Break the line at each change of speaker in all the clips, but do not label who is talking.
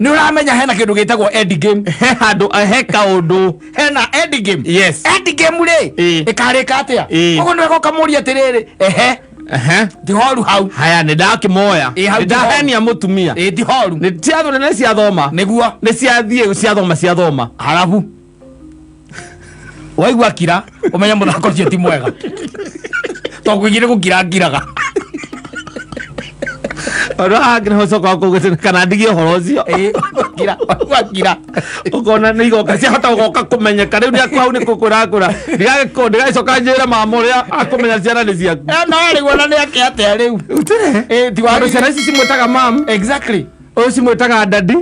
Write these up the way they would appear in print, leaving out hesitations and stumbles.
Nĩ ũramenya hena kĩndũ gĩtagwo end game.
He handũ, he kaũndũ.
Hena end game.
Yes.
End game rĩ, ĩkarĩka atĩa? Koguo nĩ wega ũkamũria atĩrĩrĩ, ehe, ti horu hau.
Haya, nĩ ndakĩmoya.
Ĩ, hau
nĩ
ti horu.
ndahenia mũtumia.
Ĩ, ti horu.
Nĩ ciathoma, nĩ ciathoma.
Nĩguo.
Nĩ ciathiĩ ciathoma, ciathoma.
Harabu waigua kira, ũmenye mũthako ũcio ti mwega, tondũ kũingĩ nĩ gũkira ngiraga.
Ũndũ haha nĩ ũcoka kũgĩte kana ndigie ũhoro ũcio.
Ĩ, kira, waigua kira.
Ũkona nĩ igoka ciahota gũgoka kũmenyeka rĩu nĩ hau nĩ kũkũrakũra, ndigagĩcoka njĩre mama ũrĩa akũmenya ciana nĩ ciaku.
Eh, no rĩu ona nĩ ake atĩa rĩu?
Ũtire.
Ĩ, ti
tondũ ciana ici cimwĩtaga mam. Ũyũ cimwĩtaga daddy.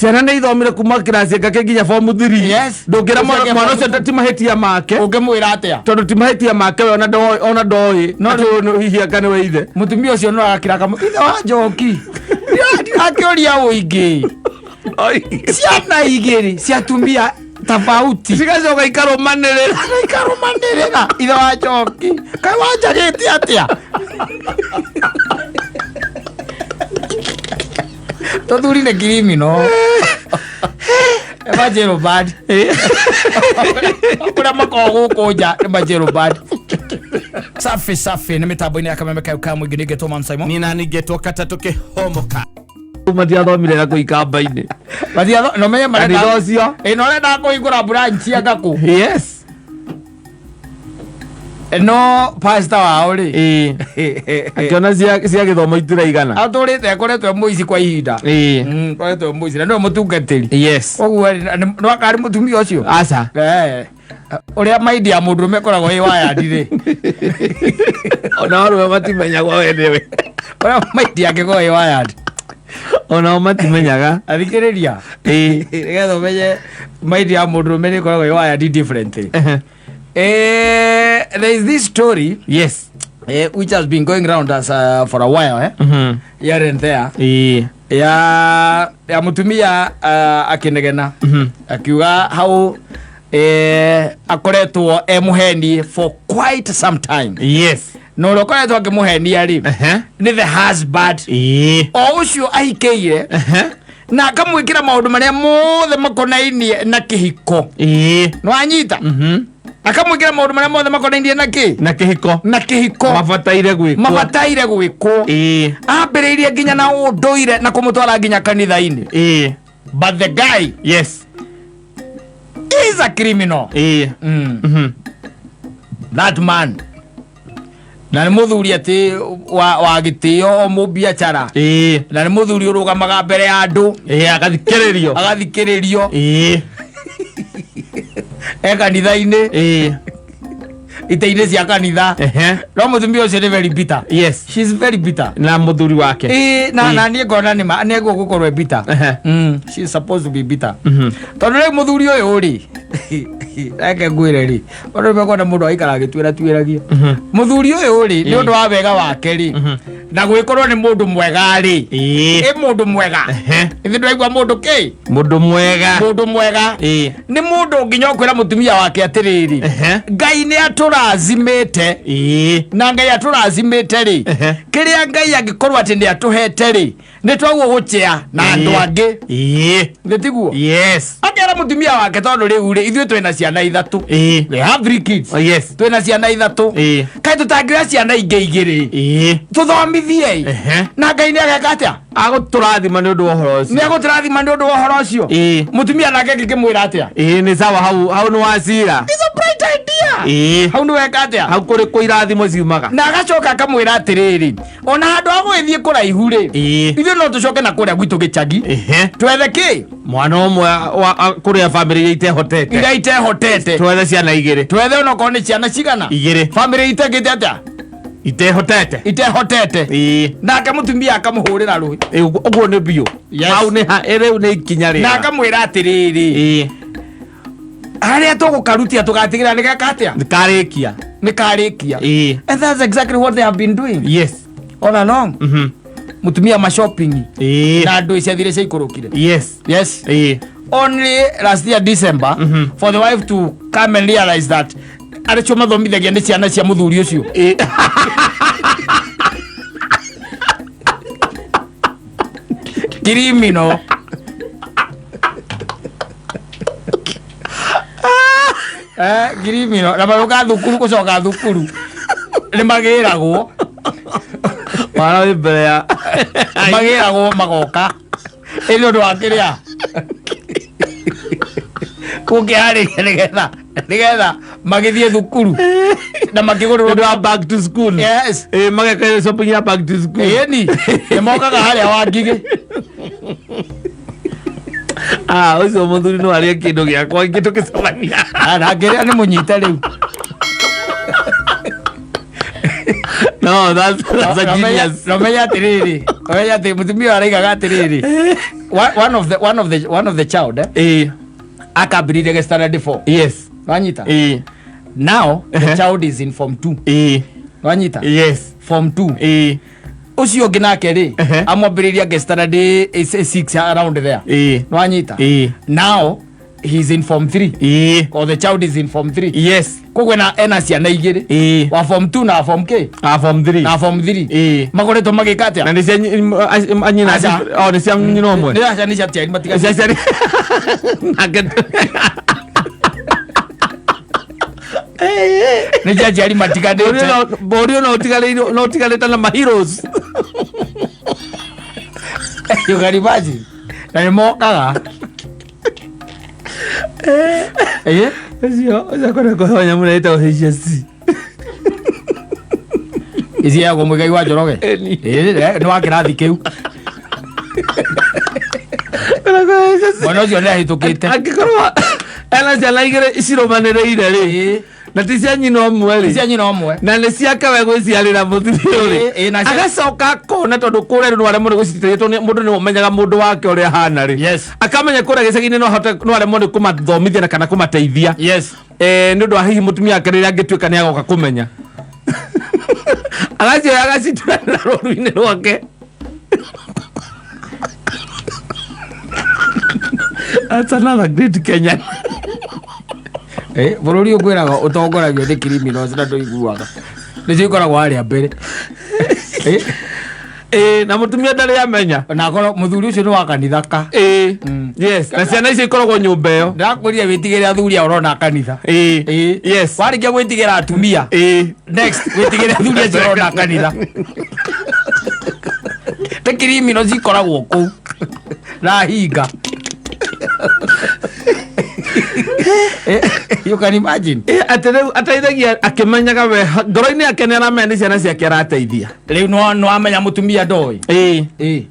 Ciana nĩ ithomire kuma kĩraci ĩngakĩ nginya form 3. Ndũngĩra mwana mwana ũcio ti mahĩtia make.
Ũngĩmwĩra atĩa?
Tondũ ti mahĩtia make, we ona ndoĩ, ona ndoĩ
No
atĩ ũyũ hihi anga nĩwe ithe.
Mũtumia ũcio no agakira kamũ ithe wa njoki, ndirakĩũria ũingĩ, ciana igĩrĩ cia atumia tofauti
cigacoka ikarũmanĩrĩra.
Ikarũmanĩrĩra, ithe wa njoki, kaĩ wanjagĩte atĩa? Tũthuri nĩ criminal. Majero bad kũrĩa makoragwo gũkũ nja nĩ majero bad. Safi safi, nĩ mĩtambo-inĩ ya Kameme kayo ka mũingĩ, nĩngetwo Man Simon.
Nina ningĩtwo katatũ kĩhomoka matiathomire na kũu ikamba-inĩ.
Mathiatho no menye marenda.
Kanitha ũcio.
Ĩ, no ũrenda kũhingũra branch ya ngakũ. No pastor wao rĩ,
Akĩona cia gĩthomo itiraigana.
Atũrĩte akoretwo e mũici kwa ihinda. Akoretwo e mũici na nĩwe mũtungatĩri. Koguo rĩ, no akarĩ mũtumia ũcio.
Aca.
Eh, ũrĩa maindi ya mũndũrũme ĩkoragwo ĩ wayandi rĩ,
ona arũme matimenyagwo wenyewe.
Ũrĩa maindi yake ĩkoragwo ĩ wayandi.
Onao matimenyaga.
Athikĩrĩria, nĩgetha ũmenye maindi ya mũndũrũme nĩ ĩkoragwo ĩ wayandi differently. There is this story which has been going round us for a while, eh? Here and there, ya mutumia akinegena akiuga how akoretwo e muheni for quite some time, na ũrĩa ũkoretwo akĩmũhenia rĩ nĩ the husband, o ũcio ahikĩire, na akamwĩkĩra maũndũ marĩa mothe makonainie na kĩhiko. Nĩwanyita? Akamwĩkĩra maũndũ marĩa mothe makonainie na kĩ?
Na kĩhiko.
Na kĩhiko.
Mabataire gwĩkwo.
Mabataire gwĩkwo. Ambĩrĩirie nginya na ũndũire na kũmũtwara nginya kanitha-inĩ, but the guy is a criminal. That man, na nĩ mũthuri atĩ wa gĩtĩo, o mũbiacara, na nĩ mũthuri ũrũgamaga mbere ya andũ.
Agathikĩrĩrio.
Agathikĩrĩrio. E kanitha-inĩ, ite-inĩ cia kanitha. No mũtumia ũcio nĩ very bitter. She's very bitter.
Na mũthuri wake.
Ĩĩ, na niĩ ngona nĩ ma nĩ gũkorwo e bitter. She is supposed to be bitter, tondũ rĩu mũthuri ũyũ rĩ, reke ngwĩre rĩ, ũndũ mekwenda mũndũ aikara agĩtuĩra tuĩragia. Mũthuri ũyũ rĩ, nĩ ũndũ wa wega wake rĩ, na gwĩkorwo nĩ mũndũ mwega rĩ, ĩ mũndũ mwega. Ithe ndwaigua mũndũ kĩ?
Mũndũ mwega.
Mũndũ mwega. Nĩ mũndũ nginya ũkwĩra mũtumia wake atĩrĩrĩ, Ngai nĩ atũrathimĩte, na Ngai atũrathimĩte rĩ, kĩrĩa Ngai angĩkorwo atĩ nĩ atũhete rĩ, nĩ twaguo gũchea na andũ angĩ. Nĩ tiguo?
Yes.
Akera mũtumia wake, tondũ rĩu rĩ, ithuĩ twĩna ciana ithatũ. We have three kids.
Oh, yes.
Twĩna ciana ithatũ. Kaĩ tũtangĩoya ciana ingĩ igĩrĩ tũthomithie? Na Ngai nĩ ageka atĩa?
Agũtũrathima nĩ ũndũ wa ũhoro
Nĩ
ũcio.
agũtũrathima nĩ ũndũ wa ũhoro ũcio. Mũtumia nake angĩkĩmwĩra atĩa?
Ĩĩ, nĩ sawa, hau nĩ wacira.
It's a bright idea. Hau nĩ weka atĩa?
Hau kũrĩ kũ irathimo ciumaga.
Na agacoka akamwĩra atĩrĩrĩ, ona handũ ha gũgĩthiĩ kũraihu rĩ, ithuĩ no tũcoke na kũrĩa gwitũ gĩcagi, twethe kĩ?
Mwana ũmwe kũrĩa bamĩrĩ iria itehotete.
Iria itehotete.
Twethe ciana igĩrĩ.
Twethe onokorwo nĩ ciana cigana.
Igĩrĩ.
Bamĩrĩ itekĩte atĩa?
Itehotete.
Itehotete. Nake mũtumia akamũhũrĩra rũĩ.
Ĩĩ, ũguo nĩ biũ. Hau nĩ ha rĩu nĩ ikinya
Na
rĩega.
akamwĩra atĩrĩrĩ, harĩa tũgũkarutia tũgatigĩra nĩ geka atĩa?
Nĩ karĩkia.
Nĩ karĩkia. And that's exactly what they have been doing all along. Mũtumia ma shopping na ndũ ciathire ciaikũrũkire. Yes. Only last year December for the wife to come and realize that arĩ cio mathomithagia nĩ ciana cia mũthuri ũcio. Criminal. Criminal. Na magĩũka thukuru gũcoka thukuru nĩ magĩragwo.
Mwana wĩ mbere ya
Magĩragwo magoka ĩ nĩ ũndũ wa kĩrĩa kũngĩharĩria nĩgetha magĩthiĩ thukuru na makĩgũrĩrwo
ũndũ wa back to school.
Yes.
Mageka shopping ya back to school.
Ĩni nĩ mokaga harĩa wa ngigĩ.
Ah, ũcio mũthuri no arĩe kĩndũ gĩakwa ingĩ tũkĩcemania.
Ah, na ngĩrĩa nĩ mũnyite rĩu.
No, that's a genius.
Nomenya atĩrĩrĩ, nomenya atĩ mũtumia ũyũ araigaga atĩrĩrĩ, one of the child akambĩrĩria ge standard 4. Wanyita? Now the child is in form 2. Wanyita?
Yes.
Form 2. Ũcio ũngĩ nake rĩ, amwambĩrĩria ge standard 6 around there. Wanyita? Now he's in form 3, or the child is in form 3. Koguo ena ciana igĩrĩ, wa form 2 na wa form K.
Ah, form 3.
Na form 3. Makoretwo magĩka
Na
atĩa?
nĩ cia anyina?
Aca.
Oh, nĩ cia nyina ũmwe.
Nĩ aca, nĩ cia aciari matiganĩte.
Cia ciari nake.
Nĩ cia aciari matiganĩte.
Bũrũri no ũtigarĩirwo, no ũtigarĩte na ma heroes.
You can imagine. Na nĩ mokaga.
Ũcio akorwo kũheo nyamũ ĩrĩa ĩtagwo HSC.
Iciagwo Mũigai wa Njoroge.
Ĩni.
Nĩ wa kĩrathi kĩu. Mwana ũcio nĩ ahĩtũkĩte.
Angĩkorwo ena ciana igĩrĩ cirũmanĩrĩire rĩ, na ti cia nyina ũmwe rĩ,
cia nyina ũmwe,
na nĩ ciake we gwĩciarĩra mũtumia ũrĩ, agacoka akona tondũ kũrĩa rĩ no aremwo nĩ gũciteithia, tondũ mũndũ nĩ ũmenyaga mũndũ wake ũrĩa ahana rĩ, akamenya kũrĩa gĩcagi-inĩ no ahote, no aremwo nĩ kũmathomithia na kana kũmateithia, nĩ ũndũ wa hihi mũtumia wake rĩrĩa angĩtuĩka nĩ agoka kũmenya, agacioya agacituranĩra rũru-inĩ rwake. That's another great Kenyan.
Bũrũri ũkwĩraga ũtongoragio nĩ criminals na ndũiguaga nĩcio ikoragwo harĩa mbere.
Na mũtumia ndarĩ amenya.
Na akorwo mũthuri ũcio nĩ wa kanitha ka.
Yes, na ciana icio ikoragwo nyũmba ĩyo.
Ndĩrakwĩrire wĩtigĩre athuri aya ũrona kanitha. Warĩkia gwĩtigĩra atumia, next wĩtigĩre athuri acio ũrona kanitha. Nĩ criminal cikoragwo kũu na hinga. You can imagine.
Atĩ rĩu ateithagia akĩmenyaga we ngoro-inĩ yake nĩ aramenya nĩ ciana ciake arateithia.
Rĩu no wamenya mũtumia ndoĩ.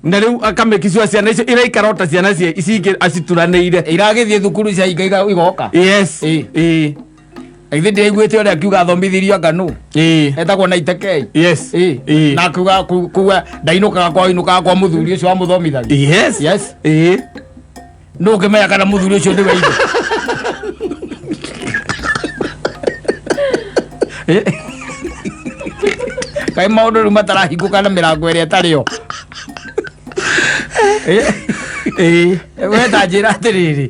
Na rĩu akamĩkicua ciana icio iraikara ota ciana cia ici ingĩ acituranĩire.
Iragĩthiĩ thukuru cia hinga igoka. Ithe ndĩraiguĩte ũrĩa akiuga athomithirio anga nũ etagwo na itekei. Na akiuga kuga ndainũkaga kwa, inũkaga kwa mũthuri ũcio wamũthomithagia. Nũ ũngĩmenya kana mũthuri ũcio nĩwe ithe? Kaĩ maũndũ rĩu matarahingũka na mĩrango ĩrĩa ĩtarĩ yo. We ta njĩra atĩrĩrĩ.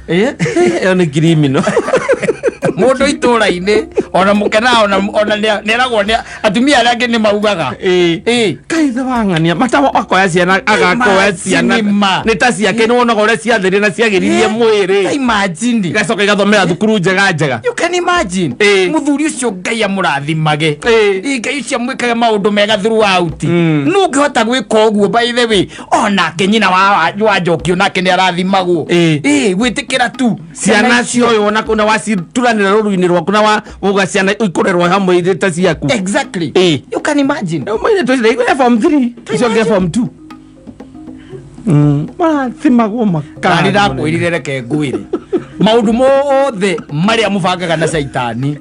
Ĩyo nĩ criminal.
Mũndũ itũra-inĩ ona mũkenaga ona nĩeragwo nĩ atumia arĩa angĩ nĩ maugaga.
Kaithe wang'ania matawa akoya ciana, agakoya ciana.
Imagine ma.
Nĩ ta ciake, nĩ wonaga ũrĩa ciathĩrĩ na ciagĩririe mwĩrĩ.
Imagine.
Igacoka igathomera thukuru njega njega.
You can imagine. Mũthuri ũcio Ngai amũrathimage. Ngai ũcio amwĩkage maũndũ mega throughout. Nũ ũngĩhota gwĩka ũguo? By the way, onake nyina wa Njoki onake nĩ arathimagwo. Gwĩtĩkĩra tu
ciana cioywo na wacituranĩra rũru-inĩ rwaku na wa uga ciana ikũrerwo hamwe irĩ ta ciaku.
Exactly. You can imagine.
Mũirĩtu ũcio ndaigua form 3, ũcio ũngĩ form 2, marathimagwo.
Na nĩ
Makara.
Ndakwĩrire reke ngwĩre maũndũ mothe marĩa mũbangaga na caitani.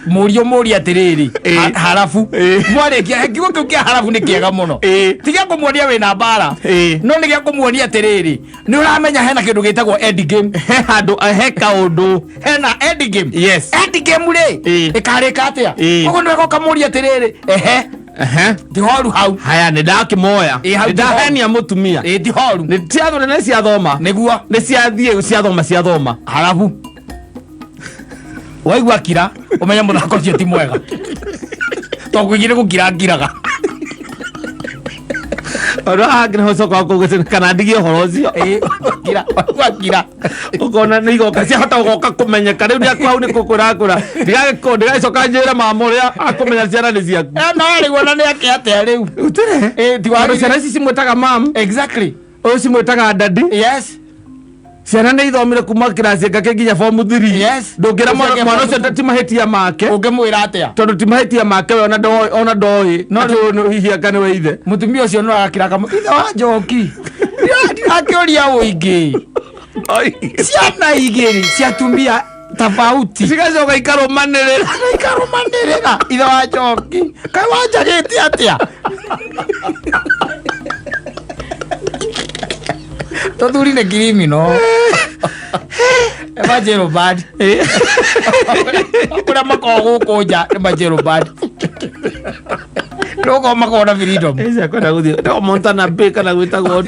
Mũrio mũria atĩrĩrĩ, harabu mwarĩkia kiugo kĩu kĩa harabu nĩ kĩega mũno. Ti gĩa kũmuonia wĩna mbara, no nĩ gĩa kũmuonia atĩrĩrĩ, nĩ ũramenya hena kĩndũ gĩtagwo end game.
He handũ, he kaũndũ.
Hena end game. End game rĩ, ĩkarĩka atĩa? Koguo nĩ wega ũkamũria atĩrĩrĩ, ehe, ti horu hau.
Haya, nĩ ndakĩmoya.
Hau
nĩ ndahenia mũtumia.
Ti horu.
Nĩ ciathore, nĩ ciathoma.
Nĩguo.
Nĩ ciathiĩ ciathoma, ciathoma.
Harabu waigua kira, ũmenye mũthako ũcio ti mwega, tondũ kũingĩ nĩ gũkira ngiraga.
Ona hangĩ nĩho ũcokaga kũgĩte kana ndigie ũhoro ũcio.
Ĩĩ, kira wakira.
Ũkona nĩ igoka ciahota gũgoka kũmenyeka rĩu nĩ hau nĩ kũkwĩra kwĩra ndigagĩcoka njĩre mama ũrĩa akũmenya ciana nĩ ciaku.
Eh, no rĩu ona nĩ ake atĩa rĩu?
Ũtĩrĩ.
Ĩĩ, ti
Tondũ
wagĩrĩire.
ciana ici cimwĩtaga mam,
Exactly.
ũyũ cimwĩtaga daddy.
Yes.
Ciana nĩ ithomire kuma kĩraci ngake nginya form 3.
Yes.
Ndũngĩra mwana
Ũcoke
mwana
form
ũcio ti mahĩtia make.
Ũngĩmwĩra atĩa?
Tondũ ti mahĩtia make we ona ndoĩ ona ndoĩ.
No
Atĩ ũyũ nĩ- hihi anga nĩwe ithe.
Mũtumia ũcio no arakira kamũ ithe wa njoki. Ndirakĩũria ũingĩ. Ciana igĩrĩ cia atumia tofauti.
Cigacoka ikarũmanĩrĩra.
Ikarũmanĩrĩra ithe wa njoki. Kaĩ wanjagĩte atĩa? Tũthuri nĩ criminal. Ema bad. Kũrĩa makoragwo gũkũ nja nĩ majero bad. Nĩgũkorwo makoragwo na freedom.
Ĩci akwenda gũthiĩ gwĩtagwo Montana Bay kana gwĩtagwo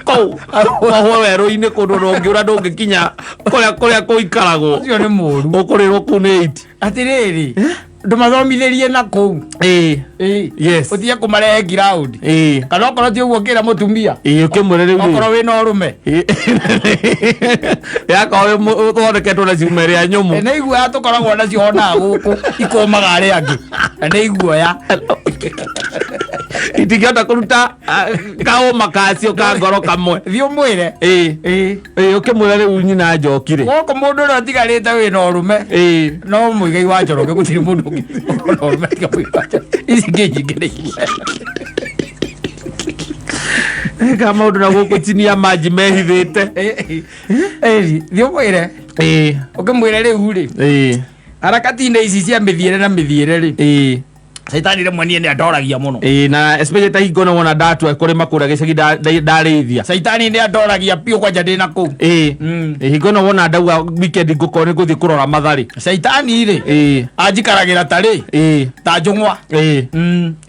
kũu kohwo werũ-inĩ kũndũ ndũngĩũra ndũngĩkinya kũrĩa kũrĩa kũikaragwo
Ũcio nĩ mũru.
ũkũrĩrwo kũu nĩ iti.
Atĩrĩrĩ, ndũmathomithĩrie na kũu.
Ĩĩ.
Ĩĩ.
Yes.
Ũtige kũmarehe ground.
Ĩĩ.
Kana okorwo ti ũguo kĩra mũtumia.
Ĩĩ ũkĩmwĩre rĩu rĩ.
Okorwo wĩna ũrũme.
Yakorwo ũthondeketwo na cuma ĩrĩa nyũmũ.
Nĩ iguoya tũkoragwo nacio onaga gũkũ ikũmaga arĩa angĩ. Na nĩ iguoya.
Itingĩhota kũruta ah, kaũma kacio ka ngoro kamwe.
Thiĩ ũmwĩre.
Ĩĩ.
Ĩĩ.
Ĩĩ ũkĩmwĩra rĩu nyina njoki rĩ.
Gũkũ mũndũ ũrĩa ũtigarĩte wĩna ũrũme.
Ĩĩ.
No Muigai wa Njoroge gũtirĩ mũndũ ũngĩ ũkoragwo na ũrũme tiga Muigai wa Njoroge. Ici ingĩ nyingĩ nĩ iguoya.
Eka maũndũ na gũkũ chini ya maji mehithĩte.
Ĩĩ. Ĩĩ, thiĩ ũmwĩre.
Ĩĩ.
Ũkĩmwĩre rĩu rĩ.
Ĩĩ.
Harakati-inĩ ici cia mĩthiĩre na mĩthiĩre rĩ.
Ĩĩ.
Caitani rĩmwe niĩ nĩ andoragia mũno.
Ĩĩ na especially ta hingo nĩ wona ndatua kũrĩma kũrĩa gĩcagi ndarĩithia.
Caitani nĩ andoragia biũ kwanja ndĩ na kũu.
Ĩĩ. Ĩĩ, hingo ĩno wona ndauga weekend ngũkorwo nĩ ngũthiĩ kũrora matharĩ.
Caitani rĩ.
Ĩĩ.
Anjikaragĩra ta rĩ.
Ĩĩ.
Ta njũng'wa.
Ĩĩ.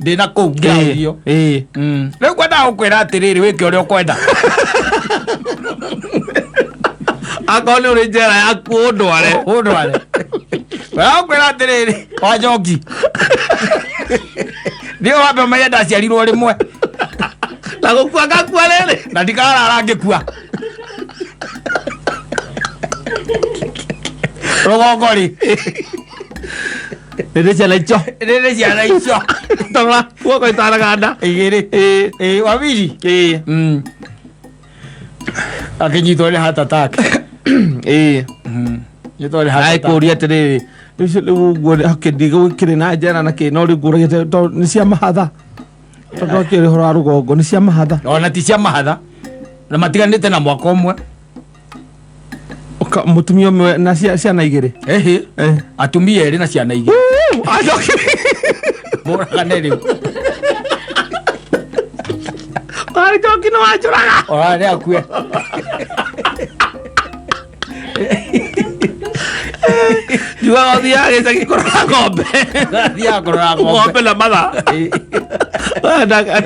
Ndĩ na kũu ngĩraurio.
Ĩĩ.
Rĩu ngwendaga gũkwĩra atĩrĩrĩ wĩke ũrĩa ũkwenda.
Akorwo nĩ ũrĩ njera yaku ũndware.
Ũndware. Ngwendaga gũkwĩra atĩrĩrĩ wa njoki. Ndio wambe ũmenye ndaciarirwo rĩmwe.
Na gũkua ngakua rĩrĩ.
Na ndikarara ngĩkua. Rũgongo rĩ.
Nĩ ciana icio.
Nĩ ciana icio.
Tondũ guoko itaraganda.
Igĩrĩ.
Ĩĩ.
Ĩĩ wabiri.
Ĩĩ.
Akĩnyitwo nĩ heart attack.
Ĩĩ.
Nyitwo nĩ heart attack.
Aikũria atĩrĩrĩ rĩu rĩu ũguo gũkĩrĩ na njera na kĩ no rĩu ngũragia tondũ nĩ cia mahatha tondũ akĩrĩ ũhoro wa rũgongo nĩ cia mahatha.
Ona ti cia mahatha. Na matiganĩte na mwaka ũmwe.
Mũtumia ũmwe na ciana igĩrĩ.
Ĩhĩ. Atumia erĩ na ciana igĩrĩ. Mũragane rĩu.
Njoki nĩ wanjũraga.
Ona nĩ akue.
Njugaga ũthiaga gĩcagi kũrora ng'ombe.
Athiaga kũrora ng'ombe.
Ng'ombe na matha.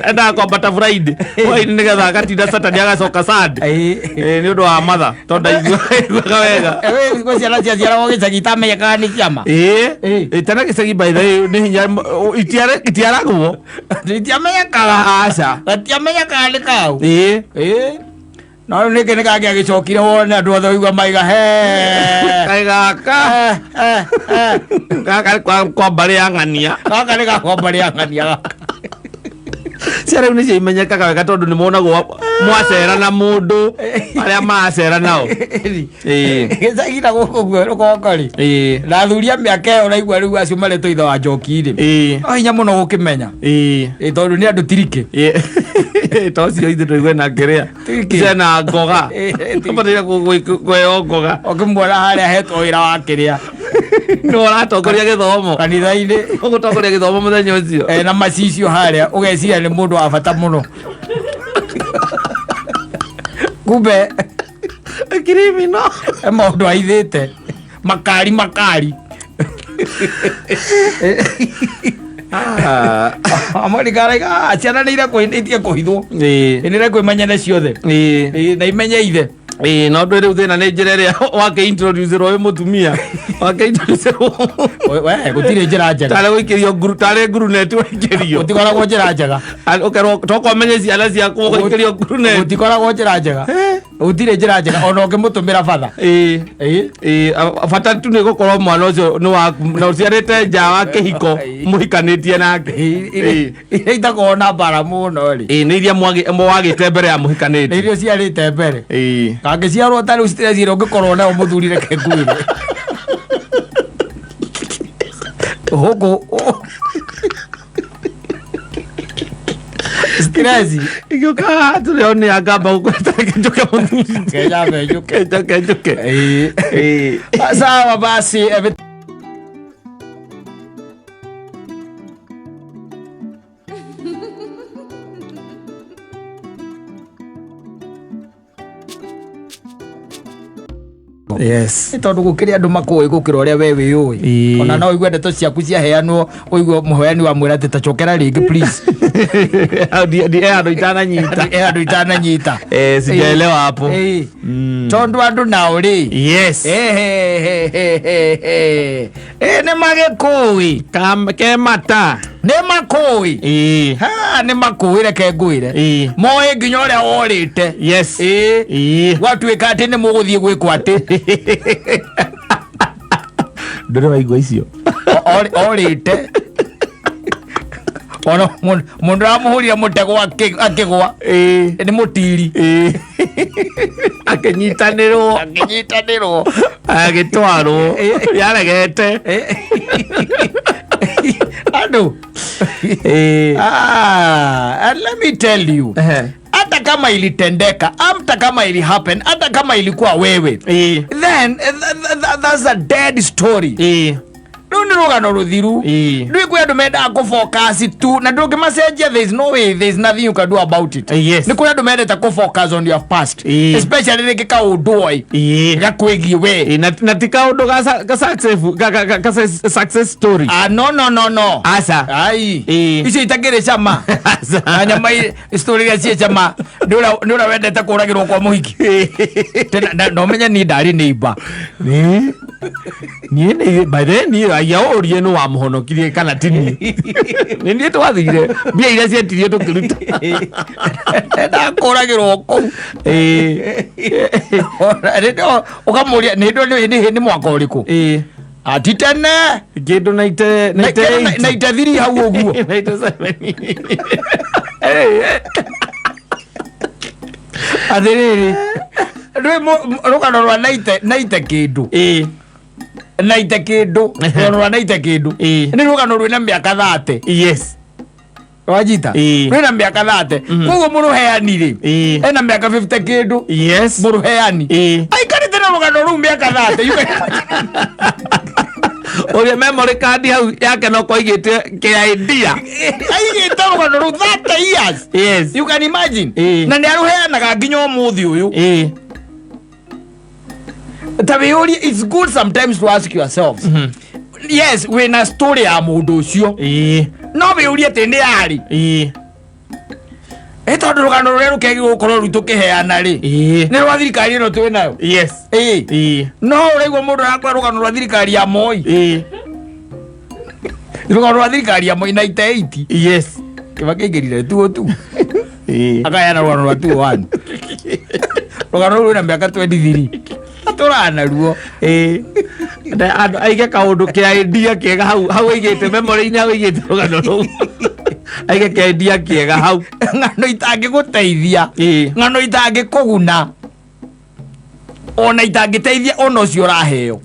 Endaga kwambata Friday. Hwaĩ-inĩ nĩgetha agatinda Saturday agacoka Sunday.
Ĩĩ.
Nĩ ũndũ wa matha tondũ ndaiguaga wega.
Gwĩ ciana ciaciaragwo gĩcagi itamenyekaga nĩ ciama.
Ĩĩ. Tena gĩcagi by the way nĩ hinya itiaragwo.
Itiamenyekaga.
Aca.
Gatiamenyekaga nĩ kau.
Ĩĩ.
Ĩĩ. No rĩu nĩkĩ nĩ kangĩagĩcokire wone andũ othe ũigua maiga he.
Kaĩ gaka. Gaka nĩ kwa mbarĩ ya ng'ania.
Gaka nĩ gakwa mbarĩ ya ng'ania gaka.
Ciana rĩu nĩcio imenyekaga wega tondũ nĩ monagwo mwacera na mũndũ arĩa maracera nao. Ĩĩ.
Gĩcagi na gũkũ guo rũgongo rĩ.
Ĩĩ.
Na athuri a mĩaka ĩyo ũraigua rĩu acio maretwo ithe wa njoki rĩ.
Ĩĩ.
No hinya mũno gũkĩmenya.
Ĩĩ.
Ĩĩ tondũ nĩ andũ tirikĩ.
Ĩĩ. Ta ũcio ithuĩ tũigue na kĩrĩa.
Tirikĩ.
Cena ngoga.
Ĩĩ,
Bataire kwĩo ngoga.
Ũkĩmuona harĩa hetwo wĩra wa kĩrĩa.
Nĩ ũratongoria gĩthomo.
Kanitha-inĩ.
Ũgũtongoria gĩthomo mũthenya ũcio.
Na macicio harĩa ũgeciria nĩ mũndũ wa bata mũno. Kumbe
Criminal.
e maũndũ aithĩte. Makari makari. Amwe nĩkaraiga ciana nĩ irekwo itige kũhithwo.
Ĩĩ.
Nĩ irekwo imenyane ciothe.
Ĩĩ.
Ĩĩ, na imenye ithe.
Ĩĩ, no ndwĩ rĩu thĩna nĩ njĩra ĩrĩa wakĩintroducerwo wĩ mũtumia wakĩintroducerwo.
We gũtirĩ njĩra njega.
Tarĩ gũikĩrio nguru, tarĩ nguruneti waikĩrio.
Gũtikoragwo njĩra njega.
Ũkerwo tokorwo menye ciana ciaku, ũgaikĩrio nguruneti.
Gũtikoragwo njĩra njega, gũtirĩ njĩra njega ona ũngĩmũtũmĩra batha.
Ĩĩ.
Ĩĩ.
Ĩĩ, bata tu nĩ gũkorwo mwana ũcio nĩ waku na ũciarĩte nja wa kĩhiko mũhikanĩtie nake. Ĩĩ.
Iria itakoragwo na mbara mũno rĩ.
Ĩĩ, nĩ iria mwagĩte mbere ya
Nĩ
mũhikanĩtie.
iria ũciarĩte mbere.
Ĩĩ.
Kangĩciarwo ta rĩu citireciria ũngĩkorwo nayo mũthuri, reke ngwĩre gũkũ stress.
Ingĩũka haha tũrĩ o nĩ angamba gũkwĩta, reke njũke mũthuri.
Kenyambe njũke.
Njoke njũke.
Ĩĩ.
Ĩĩ.
Sawa basi.
Yes.
Nĩ tondũ gũkĩrĩ andũ makũĩ gũkĩra ũrĩa we wĩyũĩ.
Ĩĩ.
Ona no ũigue ndeto ciaku ciaheanwo, ũigue mũheani wa mwĩra atĩ ta cokera rĩngĩ please.
He handũ itananyita.
He handũ itananyita.
Eh, sijaelewa hapo.
Ĩĩ. Tondũ andũ nao rĩ, Ehehehehehe. Ĩ, nĩ magĩkũĩ.
Kemata.
Nĩ makũĩ.
Ĩĩ.
Ha, nĩ makũĩ, reke ngwĩre.
Ĩĩ.
Moĩ nginya ũrĩa worĩte.
Yes.
Ĩĩ.
Ĩĩ.
Gwatuĩka atĩ nĩ mũgũthiĩ gwĩkwo atĩ.
Ndũrĩ waigua icio.
Orĩte ona mũndũ aramũhũrire mũtego akĩgwa.
Ĩĩ.
Nĩ mũtiri.
Ĩĩ. Akĩnyitanĩrwo.
Akĩnyitanĩrwo.
Agĩtwarwo. Yaregete.
Andũ.
Ĩĩ.
Ah, and let me tell you,
Ehe.
hata kama ilitendeka, hata kama ili happen, hata kama ilikuwa wewe,
Ĩĩ.
then that's a dead story.
Ĩĩ.
Rĩu nĩ rũgano rũthiru.
Ĩĩ.
Rĩu kwĩ andũ mendaga kũfocus tu na ndũngĩmacenjia. There is no way, there is nothing you can do about it.
Yes.
Nĩ kũrĩ andũ mendete kũfocus on your past,
Ĩĩ.
especially rĩngĩ kaũndũ oi
Ĩĩ.
gakwĩgiĩ we.
Ĩĩ, na ti kaũndũ ga success story.
Ah, no, no, no, no.
Aca.
Ai.
Ĩĩ.
Icio itakĩrĩ cama.
Aca.
Na nyama story iria ciĩ cama nĩ ũrĩa wendete kũragĩrwo kwa mũhiki. Tena na ũmenye niĩ ndarĩ neighbor.
Niĩ niĩ nĩ by the way, niĩ aya ũrie nĩ wamũhonokirie kana ti niĩ, nĩ niĩ twathire mbia iria cietirio tũkĩruta.
Ndakũragĩrwo kũu.
Ĩĩ.
Ũkamũria nĩ mwaka ũrĩkũ?
Ĩĩ.
Ati tene.
Kĩndũ naite naite eight.
Na ite hau ũguo.
97.
Atĩrĩrĩ, rwĩ rũgano rwa naite kĩndũ.
Ĩĩ.
Naite kĩndũ, rũgano rwa naite kĩndũ.
Ĩĩ.
Nĩ rũgano rwĩna mĩaka 30. Wanyita?
Ĩĩ.
Rwĩna mĩaka 30, koguo mũrũheani rĩ,
Ĩĩ.
ena mĩaka 50 kĩndũ. Mũrũheani aikarĩte na rũgano rũu mĩaka 30. You can-
Ũrĩa memory card hau yake no kwaigĩte kĩidea.
Aigĩte rũgano rũu 30 years. You can imagine.
Ĩĩ.
Na nĩ arũheanaga nginya ũmũthĩ ũyũ.
Ĩĩ.
Ta wĩyũrie, it's good sometimes to ask yourselves. Yes, wĩna story ya mũndũ ũcio, no wĩyũrie atĩ nĩ yarĩ. Ĩ tondũ rũgano rũrĩa rũkĩagĩrĩirwo gũkorwo rĩu tũkĩheana rĩ, nĩ rwa thirikari ĩno twĩ nayo. Ĩĩ. No ũraigua mũndũ arakora rũgano rwa thirikari ya Moi, rũgano rwa thirikari ya Moi 98. Kĩbakĩ aingĩrire tuo tu. Akaheana rũgano rwa 21, rũgano rũu rwĩna mĩaka 23 atũraga naruo.
Ĩĩ. Na andũ aige kaũndũ kĩa idea kĩega hau hau aigĩte memory-inĩ, hau aigĩte rũgano rũu aige kĩa idea kĩega hau.
Ng'ano itangĩgũteithia. Ng'ano itangĩkũguna ona itangĩteithia ona ũcio ũraheo.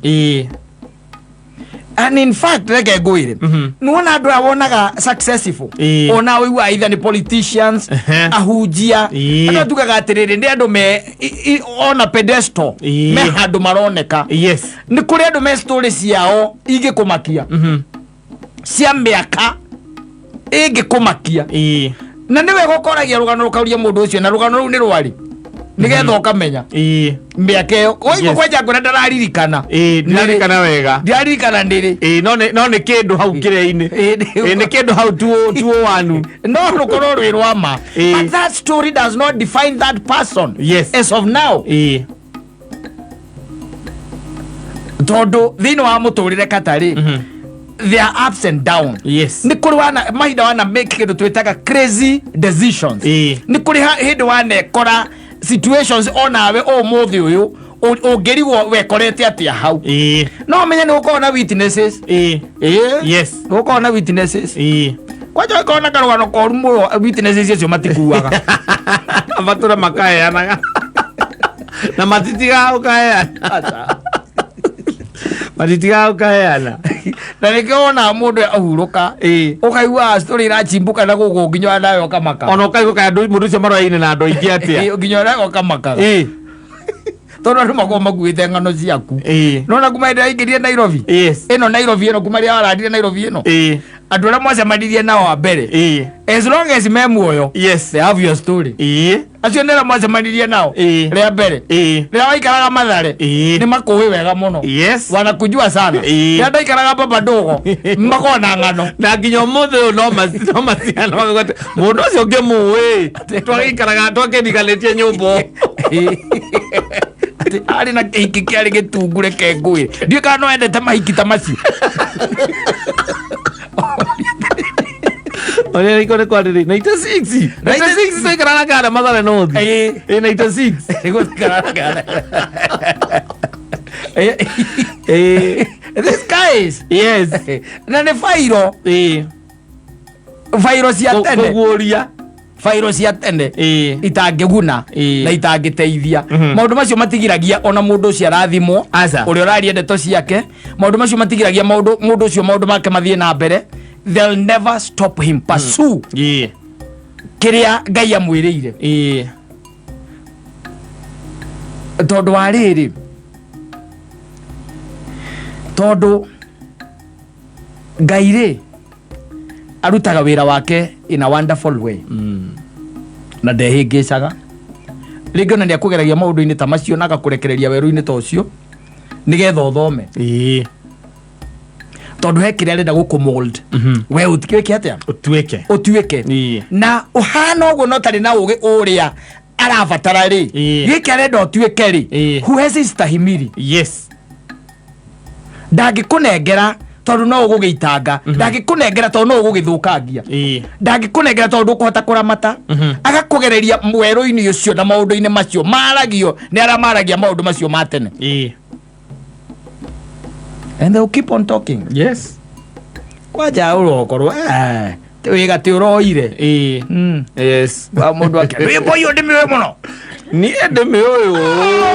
And in fact, reke ngwĩre, nĩwona andũ aya wonaga successful, ona ũigua either nĩ politicians, ahunjia, andũ tugaga atĩrĩrĩ nĩ andũ me ona pedestal, me handũ maroneka. Nĩ kũrĩ andũ me story ciao ingĩkũmakia, cia mĩaka ĩngĩkũmakia. Na nĩ wega ũkoragia rũgano, rũkauria mũndũ ũcio na rũgano rũu nĩ rwarĩ, nĩgetha ũkamenya mĩaka ĩyo waigua. Kwanja ngwĩra ndararirikana.
Ĩĩ, ndiririkana wega.
Ndiraririkana nĩrĩ.
Ĩĩ, no nĩ kĩndũ hau kĩrĩa-inĩ.
Ĩĩ,
Ĩĩ, nĩ kĩndũ hau tuo wanu.
No rũkorwo rwĩ rwa ma.
Ĩĩ.
But that story does not define that person as of now. Tondũ thĩinĩ wa mũtũrĩre katarĩ, there are ups and down. Nĩ kũrĩ wana mahinda wana make kĩndũ twĩtaga crazy decisions. Nĩ kũrĩ hĩndĩ wanekora situations onawe ũmũthĩ ũyũ ũngĩrigwo wekorete atĩa hau. No menye nĩ gũkorwo na witnesses. Nĩ gũkorwo na witnesses. Kwanja ũngĩkorwo na karũgano koru mũno, witnesses acio matikuaga.
Matũra makaheanaga na matitigaga gũkaheana, matitigaga gũkaheana.
Na nĩkĩo wonaga mũndũ ahurũka, ũkaigua story irachimbũka na gũkũ nginya nawe ũkamaka.
Ona ũkaigua kana mũndũ ũcio maroyaine na andũ aingĩ atĩa.
Nginya nawe ũkamakaga, tondũ andũ makorwo makuĩte ng'ano ciaku. Nona kuma hĩndĩ aingĩrire Nairobi ĩno, Nairobi ĩno, kuma rĩrĩa warandire Nairobi ĩno, andũ arĩa mwacemanirie nao a mbere, as long as me muoyo, they have your story. Acio nĩ arĩa mwacemanirie nao rĩa mbere, rĩrĩa waikaraga Mathare, nĩ makũĩ wega mũno. Wanakujua sana. Rĩrĩa ndaikaraga Baba Ndogo, makoragwo na ng'ano.
Na nginya ũmũthĩ ũyũ no maciana makauga atĩ mũndũ ũcio ngĩmũĩ twagĩikaraga twakĩriganĩtie nyũmba.
Atĩ arĩ na kĩhiki kĩarĩ gĩtungu, reke ngwĩre, ndiũĩ kana no endete mahiki ta macio.
Ũrĩa rĩko nĩ kwarĩrĩ 96 96 twaikaraga kana Mathare North. 96.
Nĩgũikaraga. This guys na nĩ bairo, bairo cia tene.
Kũguũria.
Bairo cia tene itangĩguna na itangĩteithia. Maũndũ macio matigiragia ona mũndũ ũcio arathimwo.
Aca.
Ũrĩa ũraria ndeto ciake, maũndũ macio matigiragia maũndũ mũndũ ũcio maũndũ make mathiĩ na mbere. They'll never stop him pursue kĩrĩa Ngai amwĩrĩire. Tondũ wa rĩrĩ, tondũ Ngai rĩ arutaga wĩra wake in a wonderful way na ndehĩngĩcaga. Rĩngĩ ona nĩ akũgeragia maũndũ-inĩ ta macio na agakũrekereria werũ-inĩ ta ũcio nĩgetha ũthome, tondũ he kĩrĩa arenda gũkũ we ũtuĩke atĩa?
Ũtuĩke.
Ũtuĩke. Na ũhana ũguo no tarĩ na ũgĩ ũrĩa arabatara rĩ, gĩkĩ arenda ũtuĩke rĩ, huwezi stahimili. Ndangĩkũnengera tondũ no ũgũgĩitanga, ndangĩkũnengera tondũ no ũgũgĩthũkangia, ndangĩkũnengera tondũ ndũkũhota kũramata. Agakũgereria werũ-inĩ ũcio na maũndũ-inĩ macio maragio nĩ arĩa maragia maũndũ macio ma tene. And they will keep on talking. Kwanja ũrokorwo wĩga tĩ ũroire. Wa mũndũ ake rwĩmbo ũyũ ndĩmĩũĩ mũno.
Niĩ ndĩmĩũĩ.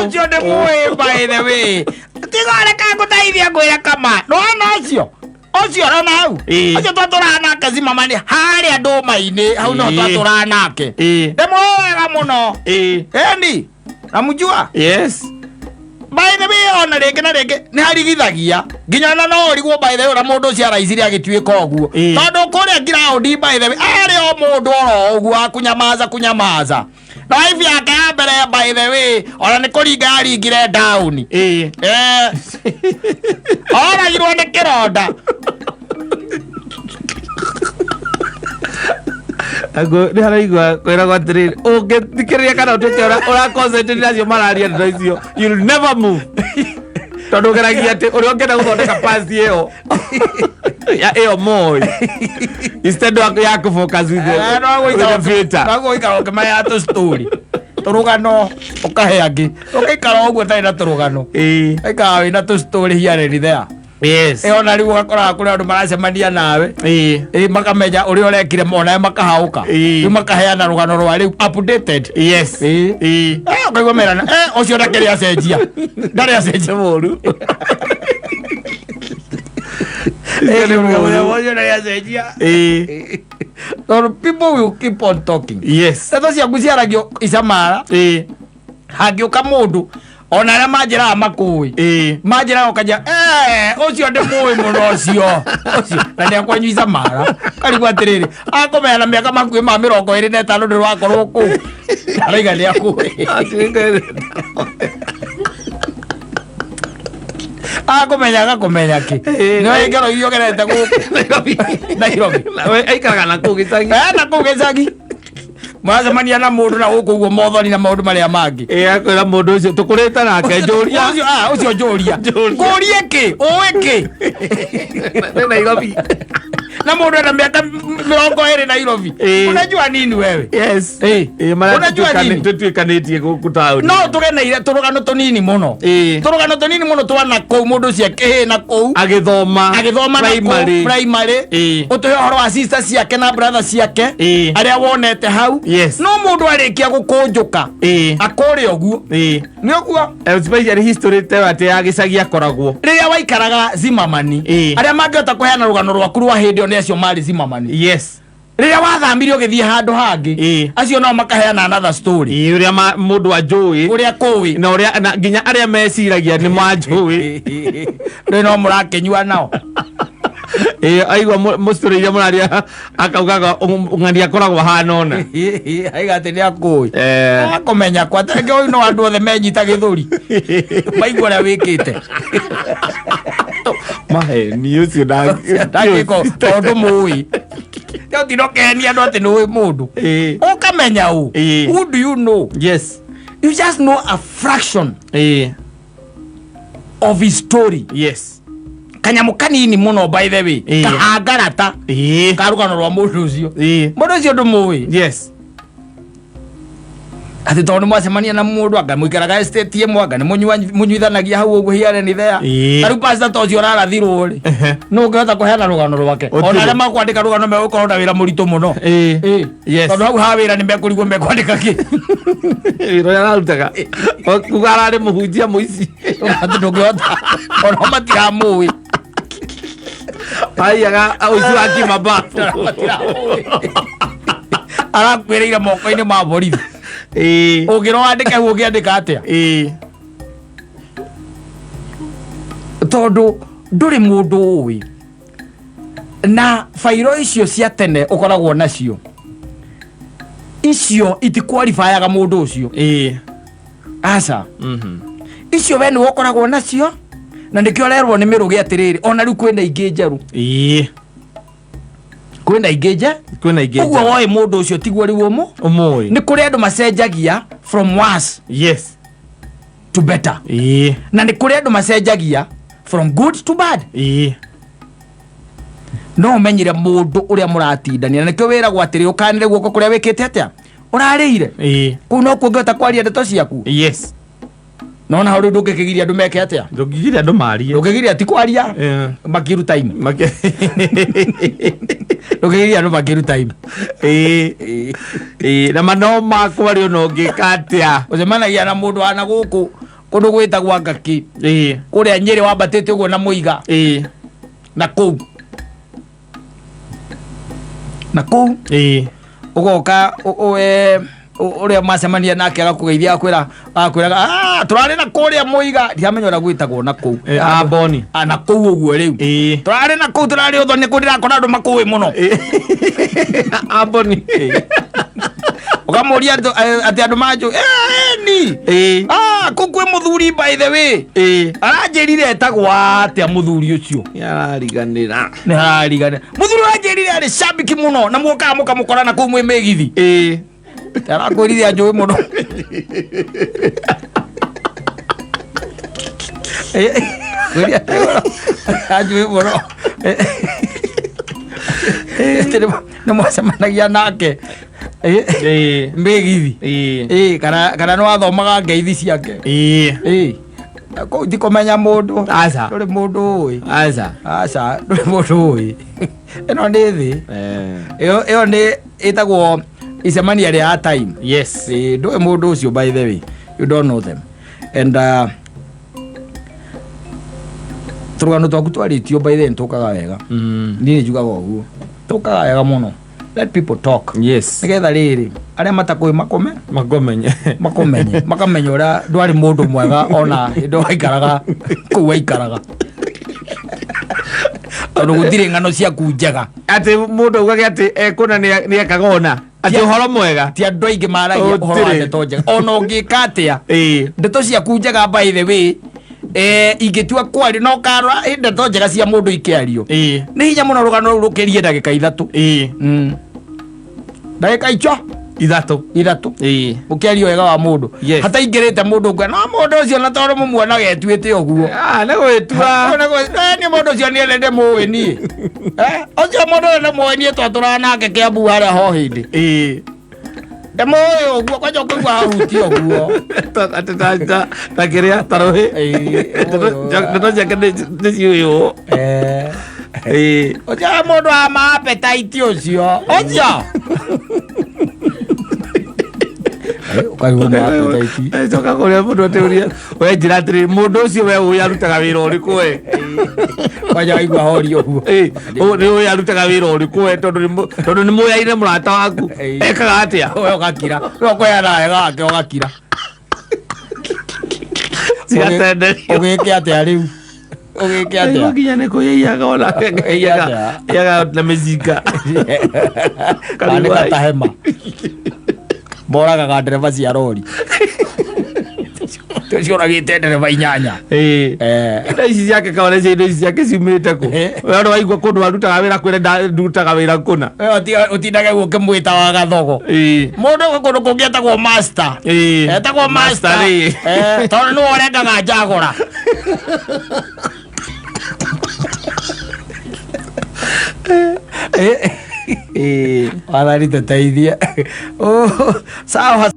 Ũcio ndĩmũĩ, by the way. Tiga reka ngũteithie, ngwĩre kama nĩwona ũcio ũcio ũrona hau, ũcio twatũraga nake zimamani harĩa ndũma-inĩ hau, no twatũraga nake. Ndĩmũĩ wega mũno. Eni namjua. By the way, ona rĩngĩ na rĩngĩ nĩ harigithagia nginya ona no ũrigwo, by the way, ũrĩa mũndũ ũcio araicire agĩtuĩka ũguo. Tondũ kũrĩa ground, by the way, arĩ o mũndũ oro ũguo wa kunyamaza kunyamaza, na wife yake ya mbere, by the way, ona nĩ kũringa yaringire down. Oragirwo nĩ kĩronda.
Nĩ haraigua kwĩragwo atĩrĩrĩ, ũngĩthikĩrĩria kana ũtuĩke ũra concentrate na acio mararia ndeto icio, you'll never move, tondũ ũgeragia atĩ ũrĩa ũngĩenda gũthondeka past ĩyo ya ĩyo moĩ instead ya kũ focus with the future.
No gũikara ũkĩmaya tũ story, tũrũgano ũkahe angĩ, ũgĩikara ũguo ũtarĩ na tũrũgano. Ũikara wĩna tũ story here and there. Ĩyo na rĩu ũgakoraga kũrĩ andũ maracemania nawe, makamenya ũrĩa ũrekire, onawe makahaũka. Rĩu makaheana rũgano rwa rĩu updated. Ũkaigua merana, ũcio ndakĩrĩ acenjia, ndarĩ acenjia.
Mũru.
Ũcio ndarĩ acenjia. Tondũ people will keep on talking. Ndeto ciaku ciaragio icamara. Hangĩũka mũndũ ona arĩa manjĩraga makũĩ, manjĩraga ũkanja, ũcio ndĩmũĩ mũno, ũcio ũcio na nĩ akwanyu icamara, karigwo atĩrĩrĩ, akũmenya na mĩaka makuĩ ma 25 ndĩ wakorwo kũu, araiga nĩ akũĩ, akũmenya agakũmenya kĩ? Nĩ ngero iria ũgerete gũkũ Nairobi.
Aikaraga na kũu gĩcagi.
Na kũu gĩcagi. Mũracemania na mũndũ na gũkũ ũguo mothoni na maũndũ marĩa mangĩ.
Ĩ, akwĩra mũndũ ũcio tũkũrĩte nake njũria.
Ũcio, ah, ũcio njũria.
Njũria.
Ngũrie kĩ? Ũĩ kĩ?
Nĩ Nairobi.
Na mũndũ ena mĩaka 20 Nairobi.
Ĩ.
Unajua nini wewe?
Yes.
Ĩ.
Ĩ, marĩa
Unajua nini?
tũtuĩkanĩtie gũkũ taũni.
No tũgeneire tũrũgano tũnini mũno.
Ĩ.
Tũrũgano tũnini mũno twa na kũu mũndũ ũcio akĩhĩ na kũu.
Agĩthoma.
Agĩthoma na kũu
Primary.
primary.
Ĩ.
Ũtũhe ũhoro wa sister ciake na brother ciake.
Ĩ.
Arĩa wonete hau.
Yes.
No mũndũ arĩkia gũkũnjũka.
Ĩ.
Akũrĩa ũguo.
Ĩ.
Nĩ ũguo.
Especially history ta ĩyo atĩ ya gĩcagi akoragwo.
Rĩrĩa waikaraga Zimmerman,
Ĩ.
arĩa mangĩhota kũheana rũgano rwaku rwa hĩndĩ ĩyo nĩ acio marĩ Zimmerman.
Yes.
Rĩrĩa wathamire ũgĩthiĩ handũ hangĩ,
Ĩ.
acio nao makaheana another story.
Ĩ, ũrĩa mũndũ anjũĩ.
Ũrĩa kũĩ.
Na ũrĩa na nginya arĩa meciragia nĩ manjũĩ.
Rĩu no mũrakĩnyua nao.
Ĩ, aigua mũstory iria mũraria akaugaga ng'ani akoragwo ahana ũna.
Aiga atĩ nĩ akũĩ.
Eh.
Akũmenya kwa tenge ũyũ no andũ othe menyita gĩthũri. Maigua ũrĩa wĩkĩte.
Maheni ũcio
Ndangĩko tondũ mũĩ. Rĩu ũtinda ũkĩhenia andũ atĩ nĩ ũĩ mũndũ.
Ĩ.
Ũkamenya ũ.
Ĩ.
Who do you know?
Yes.
You just know a fraction
Ĩ.
of his story.
Yes.
Kanyamũ kanini mũno by the way.
Ĩ.
Kahangarata.
Ĩ.
Ka rũgano rwa mũndũ ũcio.
Ĩ.
Mũndũ ũcio ndũmũĩ.
Yes.
Atĩ tondũ nĩ mwacemania na mũndũ anga mũikaraga estate ĩmwe anga nĩ mũnyuithanagia hau ũguo here and there.
Ĩ.
Ta rĩu pastor ta ũcio ũrarathirwo rĩ.
Ehe.
Nũ ũngĩhota kũheana rũgano rwake?
Ũtirĩ.
Ona arĩa makwandĩka rũgano megũkorwo na wĩra mũritũ mũno.
Ĩ.
Ĩ.
Yes.
Tondũ hau ha wĩra nĩ mekũrigwo mekwandĩka kĩ.
Wĩra ũrĩa ararutaga. Kuga ararĩ mũhunjia mũici.
Atĩ ndũngĩhota. Ona matiramũĩ.
Aiyaga ũici wa kimababu.
Matiramũĩ. Arakuĩrĩire moko-inĩ ma borithi.
Ĩ.
Ũngĩrwo wandĩke hau ũngĩandĩka atĩa?
Ĩ.
Tondũ ndũrĩ mũndũ ũĩ. Na bairo icio cia tene ũkoragwo nacio icio itikwalifayaga mũndũ ũcio.
Ĩ.
Aca.
Mhm.
Icio we nĩwe ũkoragwo nacio na nĩkĩo ũrerwo nĩ mĩrũgĩ atĩrĩrĩ ona rĩu kwĩna ingĩ njerũ.
Ĩ.
Kwĩna ingĩ nje.
Kwĩna ingĩ
Ũguo
njerũ.
woĩ mũndũ ũcio tiguo rĩu ũmũ.
Ũmũĩ.
Nĩ kũrĩ andũ macenjagia from worse
Yes.
to better.
Ĩ.
Na nĩ kũrĩ andũ macenjagia from good to bad.
Ĩ.
No ũmenyire mũndũ ũrĩa mũratindania na nĩkĩo wĩragwo atĩrĩ ũkanĩre guoko kũrĩa wĩkĩte atĩa ũrarĩire.
Ĩ.
Kũu no kuo ũngĩhota kwaria ndeto ciaku.
Yes.
Nona hau rĩu ndũngĩkĩgiria andũ meke atĩa?
Ndũngĩgiria andũ marie.
Ndũngĩgiria ti kwaria
Eh.
makiru time.
Make-
Ndũngĩgiria andũ makiru time.
Ĩ. Ĩ, na mano makwa rĩ ona ũngĩka atĩa?
Ũcemanagia na mũndũ wa na gũkũ kũndũ gwĩtagwo Ngaki.
Ĩ.
Kũrĩa Nyĩrĩ wambatĩte ũguo na Mũiga.
Ĩ.
Na kũu. Na kũu.
Ĩ.
Ũgoka ũrĩa macemania nake agakũgeithia agakwĩra agakwĩraga "Ah, tũrarĩ na kũrĩa Mũiga." Ndiramenya ũrĩa gwĩtagwo na kũu.
Ĩ, Amboni.
Ah, na kũu ũguo rĩu.
Ĩ.
Tũrarĩ na kũu tũrarĩ ũthoni kũu ndĩrakora andũ makũĩ mũno.
Ĩ. Amboni.
Ũkamũria atĩ andũ manjũ, "Eh, ni."
Ĩ.
Ah, kũu kwĩ mũthuri by the way.
Ĩ.
Aranjĩrire etagwo atĩa mũthuri ũcio?
Nĩarariganĩra.
Nĩarariganĩra. Mũthuri ũranjĩrire arĩ shabiki mũno na muokaga mũkamũkora na kũu mwĩ mĩgithi.
Ĩ.
Arakwĩrire anjũĩ mũno. Anjũĩ mũno. Atĩ nĩ mwacemanagia nake.
Ĩ.
Mĩgithi.
Ĩ.
Ĩ, kana nĩ wathomaga ngeithi ciake.
Ĩ.
Ĩ. Kũu ti kũmenya mũndũ.
Aca.
Ndũrĩ mũndũ ũĩ.
Aca.
Aca, ndũrĩ mũndũ ũĩ. Ĩno nĩ thĩ.
Eh.
Ĩyo nĩ ĩtagwo icemania rĩa time.
Yes.
Ĩ, ndũĩ mũndũ ũcio by the way. You don't know them. And tũrũgano twaku twarĩtio by the way nĩtũkaga wega. Niĩ njugaga ũguo. Tũkaga wega mũno. Let people talk.
Yes.
Nĩgetha rĩrĩ arĩa matakũĩ makome
Makomenye.
makomenye makamenya ũrĩa ndwarĩ mũndũ mwega ona hĩndĩ waikaraga kũu waikaraga tondũ gũtirĩ ng'ano ciaku njega.
Atĩ mũndũ augage atĩ ekũna nĩekaga ona. Atĩ ũhoro mwega.
Ti andũ aingĩ maragia ũhoro wa
Gũtirĩ.
ndeto njega ona ũngĩka atĩa.
Ĩ.
Ndeto ciaku njega by the way ingĩtua kwario no karora ndeto njega cia mũndũ ikĩario.
Ĩ.
Nĩ hinya mũno rũgano rũu rũkĩrie ndagĩka 3.
Ĩ.
Ndagĩka icho.
Ithatũ.
Ithatũ.
Ĩĩ.
Ũkĩaria wega wa mũndũ.
Yes.
Hataingĩrĩte mũndũ ũngĩ, no mũndũ ũcio na tondũ mũmuonaga etuĩte ũguo.
Ah, nĩ gwĩtua.
Nĩ mũndũ ũcio niĩ nĩ ndĩmũĩ niĩ. Eh, ũcio mũndũ ũyũ ndĩmũĩ niĩ twatũraga nake Kĩambu harĩa ho hĩndĩ.
Ĩĩ.
Ndĩmũĩ ũguo kwanja ũkũigua ahutia ũguo.
Atĩ ta kĩrĩa ta rũhĩ.
Ĩĩ,
Ndeto ciake nĩ ciũyũ.
Eh.
Ĩĩ.
Ũcio mũndũ wa ma appetite ũcio. Ũcio. Ũkaigua ma appetite.
Coka kũrĩa mũndũ atĩũria we njĩra atĩrĩ mũndũ ũcio we ũyũ arutaga wĩra ũrĩkũ we.
Kwanja waigua hori ũguo.
Ĩĩ, nĩ ũyũ arutaga wĩra ũrĩkũ we tondũ tondũ nĩ mũyaine mũrata waku.
Ĩĩ.
Ekaga atĩa?
We ũgakira. We ũkũheana wega wake ũgakira.
Cigatenderio.
Ũgĩke atĩa rĩu? Ũgĩke
Aigua
atĩa?
nginya nĩ kũyaiyaga onake
atĩa?
iyaga na mĩcinga.
Kana nĩ katahema. Moragaga ndereba cia rori. Cioragĩte ndereba inyanya.
Ĩĩ.
Eh.
Indo ici ciake kaona ici indo ici ciake ciumĩte kũ?
Eh.
We ona waigua kũndũ arutaga wĩra kwĩre ndutaga wĩra kũna.
We ũtindage ũkĩmwĩta wa gathogo.
Ĩĩ.
Mũndũ gwĩ kũndũ kũngĩ etagwo master.
Ĩĩ.
Etagwo master.
Master, ĩĩ.
Eh, tondũ nĩwe ũrengaga njagũra.
Ĩĩ.
Wathani tũteithie. Oh, sawa.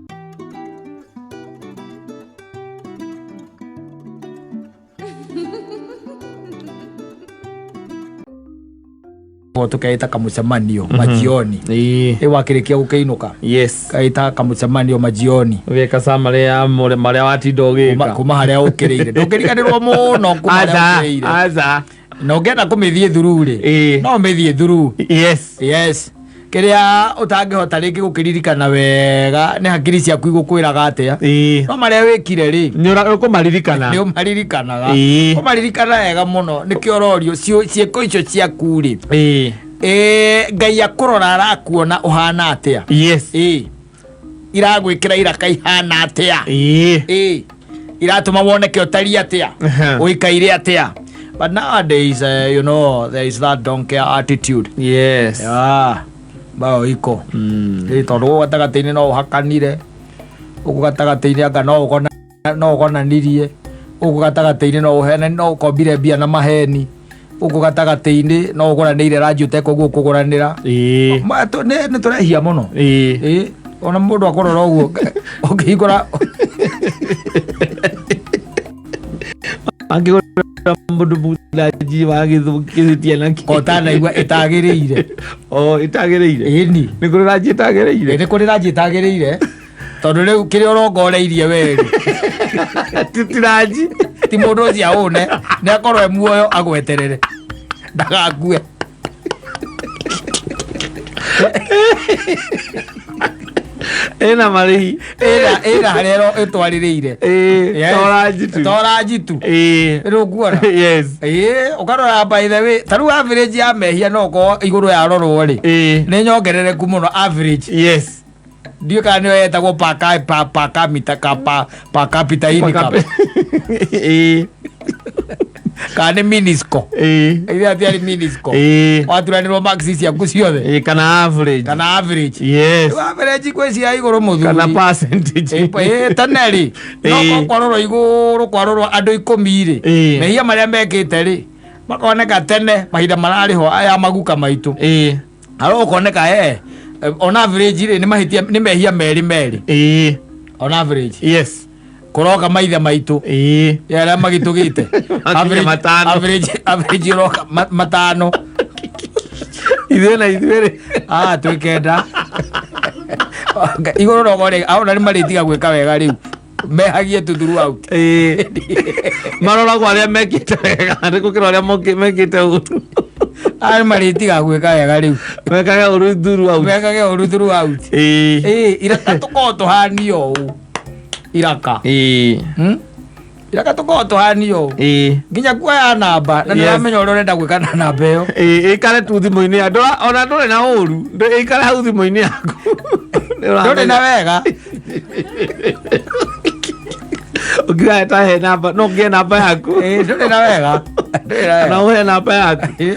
Tukeita kamucemanio majioni.
Ĩĩ.
Ĩ wakĩrĩkia gũkĩinũka.
Yes.
Kaita kamucemanio majioni.
Ũgeka summary ya marĩa watinda ũgĩka.
Kuma harĩa ũkĩrĩire. Ndũngĩriganĩrwo mũno kuma harĩa
Aca.
ũkĩrĩire.
Aca.
Na ũngĩenda kũmĩthiĩ through rĩ.
Ĩĩ.
No ũmĩthiĩ through.
Yes.
Yes. Kĩrĩa ũtangĩhota rĩngĩ gũkĩririkana wega nĩ hakiri ciaku igũkwĩraga atĩa.
Ĩĩ.
No marĩa wĩkire rĩ.
Nĩ ũkũmaririkana.
Nĩ ũmaririkanaga.
Ĩĩ.
Ũmaririkana wega mũno nĩkĩo ũrorio ciĩko icio ciaku rĩ.
Ĩĩ.
Ĩĩ, Ngai akũrora arakuona ũhana atĩa.
Yes.
Ĩĩ. Iragwĩkĩra iraka ihana atĩa.
Ĩĩ.
Ĩĩ. Iratũma woneke ũtariĩ atĩa. Ũikaire atĩa. But nowadays, you know, there is that don't care attitude.
Yes.
Yeah. Bao iko. Ĩĩ, tondũ gũkũ gatagatĩ-inĩ no ũhakanire. Gũkũ gatagatĩ-inĩ anga no ũgona no ũgonanirie. Gũkũ gatagatĩ-inĩ no ũhene no ũkombire mbia na maheni. Gũkũ gatagatĩ-inĩ no ũgũranĩire ranji ũtekũguo kũgũranĩra.
Ĩĩ.
Nĩ tũrehia mũno.
Ĩĩ.
Ĩĩ, ona mũndũ akũrora ũguo ũkĩhingũra
Angĩgũra mũndũ mũthanji wa gĩthukia na kĩ.
kotanaigua ĩtagĩrĩire.
O ĩtagĩrĩire.
Ĩni.
Nĩ kũrĩ ranji ĩtagĩrĩire.
Nĩ kũrĩ ranji ĩtagĩrĩire. Tondũ rĩu kĩrĩa ũrongoreirie we rĩ.
Ti ranji.
Ti mũndũ ũcio ahũne nĩ akorwo e muoyo agweterere ndagakue.
Ĩna marĩhi.
Ĩna harĩa ĩtwarĩrĩire.
Ĩĩ.
Yes.
To ranji tu.
To ranji tu.
Ĩĩ.
Rĩu ũkuona.
Yes.
Ĩĩ, ũkarora by the way ta rĩu average ya mehia no ũkorwo igũrũ yarorwo rĩ.
Ĩĩ.
Nĩ nyongerereku mũno average.
Yes.
Ndiũĩ kana nĩyo yetagwo per per capita ka per capita income.
Ĩĩ.
Kana nĩ minisco.
Ĩĩ.
Ithe atiarĩ minisco.
Ĩĩ.
Waturanĩrwo marks ciaku ciothe.
Ĩĩ, kana average.
Kana average.
Yes.
Rĩu average kwĩ cia igũrũ mũthuri.
Kana percentage.
Ĩĩ, tene rĩ. No
Ĩĩ.
kwarorwo igũrũ kwarorwo andũ 10 rĩ.
Ĩĩ.
Mehia marĩa mekĩte rĩ. Makoneka tene mahinda mararĩho aya maguka maitũ.
Ĩĩ.
Aro ũkoneka on average rĩ nĩ mahĩtia nĩ mehia merĩ merĩ.
Ĩĩ.
On average.
Yes.
Kũroka maithe maitũ.
Ĩĩ.
Arĩa magĩtũgĩte.
Makinya matano.
Average ũroka matano.
Ithuĩ na ithuĩ rĩ.
Ah, twĩ kenda. Igũrũ rogo rĩ, aona nĩ marĩtiga gwĩka wega rĩu. Mehagie tu throughout.
Ĩĩ. Maroragwo arĩa mekĩte wega nĩ gũkĩra arĩa mekĩte ũru.
Arĩa marĩtiga gwĩka wega rĩu.
Mekage ũru throughout.
Mekage ũru throughout.
Ĩĩ.
Ĩĩ, iraka tũkoragwo tũhanio ũũ. Iraka.
Ĩĩ.
Iraka tũkoragwo tũhanio ũũ.
Ĩĩ.
Nginya kuoya namba na
Yes.
nĩũramenya ũrĩa ũrenda gwĩka na namba ĩyo.
Ĩĩ, ĩikare tu thimũ-inĩ ya ona ndũrĩ na ũru ĩikare hau thimũ-inĩ yaku.
Ndũrĩ na wega.
Ũngiuga ta he namba no ũngĩhe namba yaku.
Ĩĩ, ndũrĩ na wega. Ndũrĩ na
Kana
wega.
ũhe namba yaku.
Ĩĩ,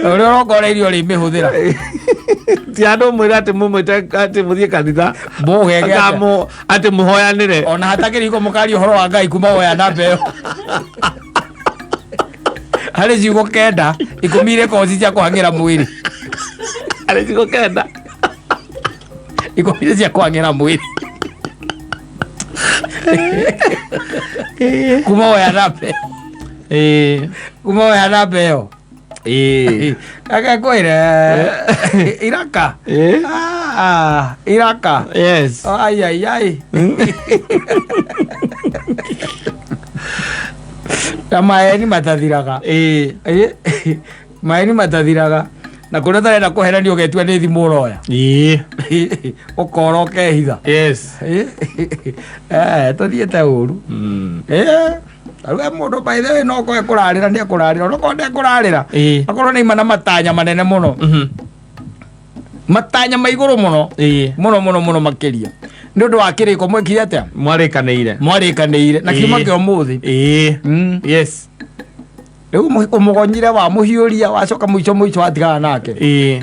ũrĩa ũrongoreirie ũrĩmĩhũthĩra.
Ti andũ mwĩre atĩ mũmwĩte atĩ mũthiĩ kanitha.
Mũgege atĩa?
Akamũ atĩ mũhoyanĩre.
Ona hatakĩrĩ iko mũkaria ũhoro wa Ngai kuma woya namba ĩyo. Harĩ ciugo 9 10 irĩ koci cia kũhang'ĩra mwĩrĩ.
Harĩ ciugo 9.
10 cia kũhang'ĩra mwĩrĩ. Kuma woya namba ĩyo. Kuma woya namba ĩyo. Reke ngwĩre iraka. Ah, iraka.
Yes.
Ai ai ai. Na maeni matathiraga. Maeni matathiraga. Na kũrĩa ũtarenda kũheranio ũgetua nĩ thimũ ũroya. Ũkora ũkehitha.
Yes.
Tũthiĩte ũru. Rĩu he mũndũ by the way no okorwo ekũrarĩra nĩ ekũrarĩra, onokorwo ndekũrarĩra. Akorwo nĩ ima na matanya manene mũno. Matanya ma igũrũ mũno. Mũno mũno mũno makĩria. Nĩ ũndũ wa kĩrĩko mwekire atĩa?
Mwarĩkanĩire.
Mwarĩkanĩire na kiuma kĩa ũmũthĩ.
Yes.
Rĩu ũmũgonyire wamũhiũria wacoka mũico mũico watigana nake.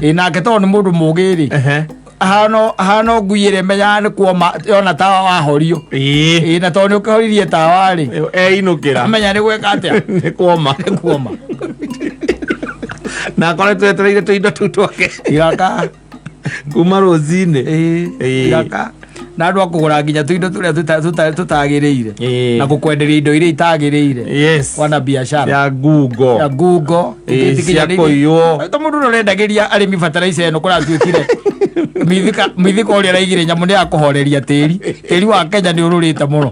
Ĩ nake tondũ nĩ mũndũ mũgĩ rĩ. Ahana ngui ĩrĩa ĩmenyaga nĩ kuoma yona tawa wahorio. Ĩ na tondũ nĩ ũkĩhoririe tawa rĩ.
Einũkĩra.
Amenya nĩ gwĩka atĩa?
Nĩ kuoma.
Nĩ kuoma.
Na akoretwo etereire tũindo tũu twake.
Iraka.
Kuma rũcinĩ.
Iraka. Na andũ a kũgũra nginya tũindo tũrĩa tũtagĩrĩire. Na gũkwenderia indo iria itagĩrĩire.
Yes.
Wana biacara.
Ya ngungo.
Ya ngungo.
Cia kũiywo.
Ta mũndũ ũrĩa ũrendagĩria arĩmi bataraitha ĩno kũratuĩkire. Mithika ũrĩa araigire nyamũ nĩ ya kũhoreria tĩri. Tĩri wa Kenya nĩ ũrũrĩte mũno.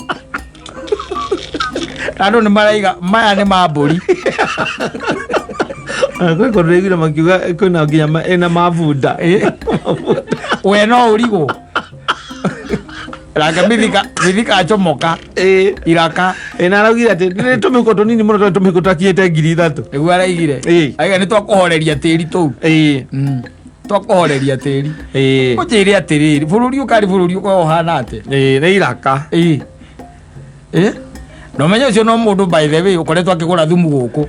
Andũ nĩ maraiga maya nĩ ma mbũri.
Kwĩ kũndũ ndaiguire makiuga kwĩna nginya ĩna mabunda.
We no ũrigwo. Nake Mithika acomoka. Iraka.
Na araugire atĩ nĩ tũmĩhuko tũnini mũno tondũ tũmĩhuko twakinyĩte 3,000.
Nĩguo araigire. Aiga nĩ twakũhoreria tĩri tũu. Twakũhoreria tĩri. Ũnjĩre atĩrĩrĩ, bũrũri ũkarĩ bũrũri ũkoragwo ũhana atĩa?
Nĩ iraka.
Na ũmenye ũcio no mũndũ by the way ũkoretwo akĩgũra thumu gũkũ.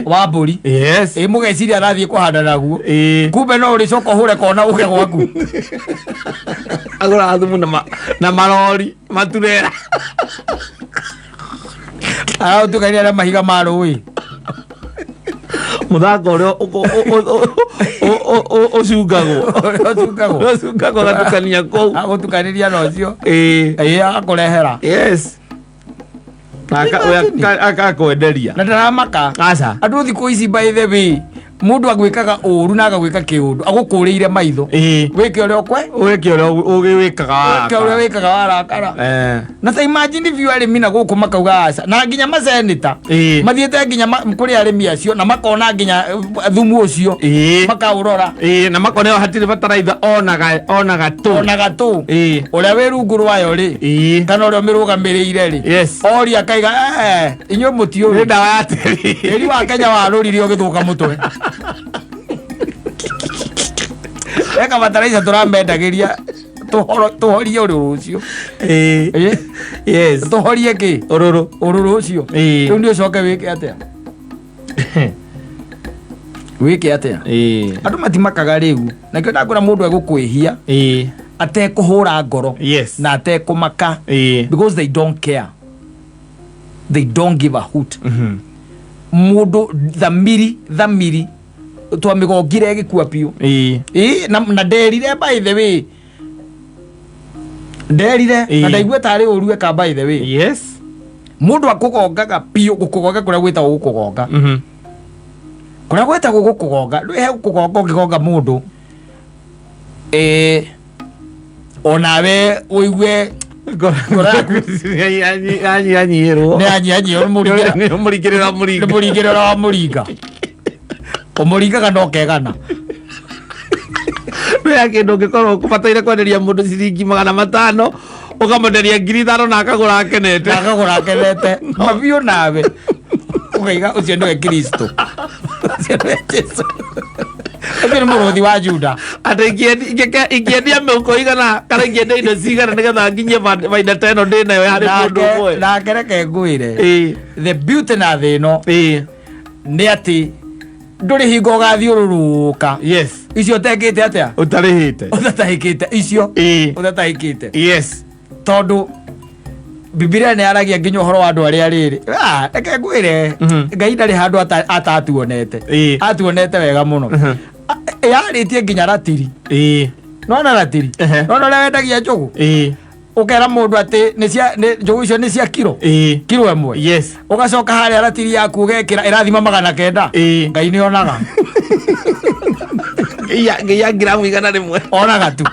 Wa mbũri.
Yes.
Mũgeciria arathiĩ kũhanda naguo. Kumbe no ũrĩcoka ũhũre kona ũke gwaku.
Agũraga thumu na marori maturera.
Araũtukania na mahiga ma rũĩ.
Mũthanga ũrĩa ũcungagwo.
Ũrĩa ũcungagwo.
Ũrĩa ũcungagwo agatukania kũu.
Agũtukanĩria na ũcio. Agakũrehera.
Yes. Na akakwenderia.
Na ndaramaka.
Aca.
Andũ thikũ ici by the way, mũndũ agwĩkaga ũru na agagwĩka kĩũndũ, agũkũrĩire maitho. Wĩke ũrĩa ũkwe?
Wĩke ũrĩa ũgĩwĩkaga warakara.
Wĩke ũrĩa wĩkaga warakara. Na ta imagine biũ arĩmi na gũkũ makauga aca. Na nginya maseneta. Mathiĩte nginya kũrĩ arĩmi acio na makona nginya thumu ũcio. Makaũrora.
Na makona ĩyo hatirĩ bataraitha ona gatũ.
Ona gatũ. Ũrĩa wĩ rungu rwayo rĩ. Kana ũrĩa ũmĩrũgamĩrĩire rĩ.
Yes.
Oria akaiga, inyuĩ mũtiũĩ.
Nĩ ndawa ya tĩri.
Tĩri wa Kenya warũrire ũgĩthũka mũtwe. Eka bataraitha tũramendagĩria tũhorie ũrũrũ ũcio.
Yes.
Tũhorie kĩ?
Ũrũrũ.
Ũrũrũ ũcio. Rĩu nĩ ũcoke wĩke atĩa? Wĩke atĩa? Andũ matimakaga rĩu. Na kĩo ndakwĩra mũndũ egũkwĩhia. Atekũhũra ngoro.
Yes.
Na atekũmaka. Because they don't care. They don't give a hoot. Mũndũ thamiri twamĩgongire ĩgĩkua biũ. Na nderire by the way. Nderire na ndaigua tarĩ ũru eka by the way.
Yes.
Mũndũ akũgongaga biũ, gũkũgonga kũrĩa gwĩtagwo gũkũgonga. Kũrĩa gwĩtagwo gũkũgonga, ndũĩ he gũkũgonga ũkĩgonga mũndũ. Onawe ũigue
ngoro yaku yanyihanyihĩrwo.
Nĩ yanyihanyihĩrwo, nĩ mũringĩra.
Nĩ mũringĩrĩra mũringa.
Nĩ mũringĩrĩra wa mũringa. Ũmũringaga no kegana.
Nĩ ya kĩndũ ũngĩkorwo ũbataire kwenderia mũndũ ciringi 500, ũkamwenderia 5,000 na akagũra akenete.
Na akagũra akenete. Mabiũ nawe. Ũkaiga ũcio nĩwe Kristo. Ũcio nĩwe Jesu. Ũcio nĩ mũrũthi wa Juda.
Atĩ ingĩendia mĩhuko igana kana ingĩendia indo cigana nĩgetha nginyie bainda ta ĩno ndĩ nayo harĩ mũndũ ũmwe.
Nake reke ngwĩre. The beauty na thĩ ĩno nĩ atĩ Ndũrĩ hingo ũgathiũrũrũka icio ũtekĩte atĩa,
Ũtarĩhĩte.
Ũtatahĩkĩte icio, ũtatahĩkĩte, tondũ Bibilia nĩ yaragia nginya ũhoro wa andũ arĩa rĩrĩ. Ah, reke ngwĩre, Ngai ndarĩ handũ atatuonete. Atuonete wega mũno. Ah, yarĩtie nginya ratiri. Nona ratiri, nona ũrĩa wendagia njũgũ, ũkera mũndũ atĩ njũgũ icio nĩ cia kiro, kiro 1, ũgacoka harĩa ratiri yaku ũgekĩra ĩrathima 900. Ngai nĩ onaga.
Nginya ngiramu 100.
Onaga tu.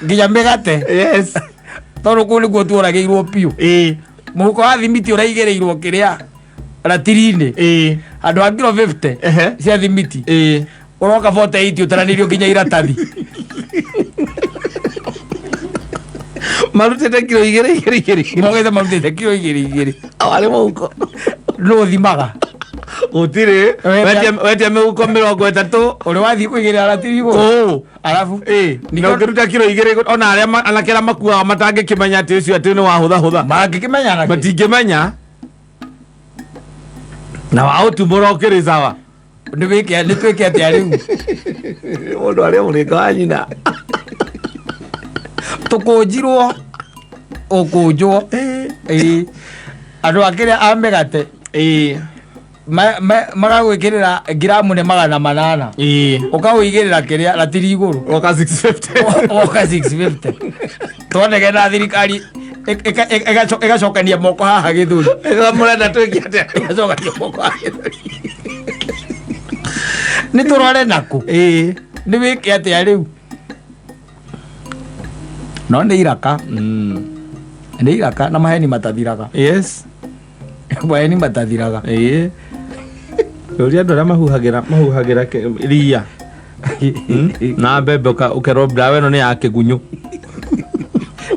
Nginya mĩgate, tondũ kũu nĩkuo tuoragĩirwo biũ. Mũhuko wa thimiti ũraigĩrĩirwo kĩrĩa ratiri-inĩ, handũ ha kiro 50 cia thimiti, ũroka 48 ũtaranĩirio nginya iratathi.
Marutĩte kiro igĩrĩ igĩrĩ igĩrĩ.
Mogete marutĩte kiro igĩrĩ igĩrĩ.
Warĩ mũhuko.
Nũ ũthimaga?
Gũtirĩ. Wetia mĩhuko 30.
Ũrĩ wathiĩ kũigĩrĩra ratiri igũrũ
Kũũ.
Arabu
Na ũngĩruta kiro 2, ona arĩa anake arĩa makuaga matangĩkĩmenya atĩ ũcio atĩ nĩ wahũthahũtha.
Mangĩkĩmenya nakĩ?
Matingĩmenya na wa ũtumũra ũkĩrĩ sawa.
Nĩ wĩke, nĩ twĩke atĩa rĩu?
Mũndũ arĩa mũrĩko wa nyina.
Tũkũnjirwo ũkũnjwo. Ĩĩ. Andũ akĩrĩa a mĩgate magagwĩkĩrĩra ngiramu nĩ 800, ũkawĩigĩrĩra kĩrĩa ratiri igũrũ.
Oka 650.
Oka 650, twonege na thirikari ĩgacokania moko haha gĩthũri.
Mũrenda twĩke atĩa?
Ĩgacokania moko haha gĩthũri. Nĩ tũrore nakũ? Nĩ wĩke atĩa rĩu? No nĩ iraka, nĩ iraka na maheni matathiraga. Maheni matathiraga.
Ũria andũ arĩa mahuhagĩra ria na mbembe, ũkerwo ndawa ĩno nĩ ya kĩgunyũ.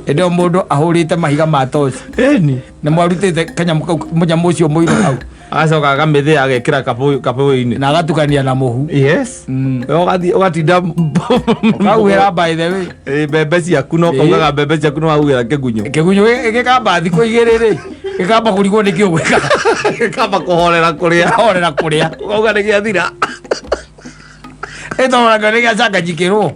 Ĩndĩ o mũndũ ahũrĩte mahiga ma toci, nĩ mwarutĩte kanyamũ kau, mũnyamũ ũcio mũirũ hau.
Agacoka agamĩthĩa, agekĩra kabũyũ-inĩ.
Na agatukania na mũhu.
We ũgathiĩ ũgatinda
ũkahuhĩra, by the way.
Mbembe ciaku no kaugaga mbembe ciaku nĩ wahuhĩra kĩgunyũ.
Kĩgunyũ gĩkamba thikũ 2 rĩ, gĩkamba kũrigwo nĩ kĩo gwĩka.
Gĩkamba kũhorera kũrĩa.
Horera kũrĩa.
Ũkauga nĩ gĩathira.
Ĩtondũ nĩ gĩacanganyikĩrwo.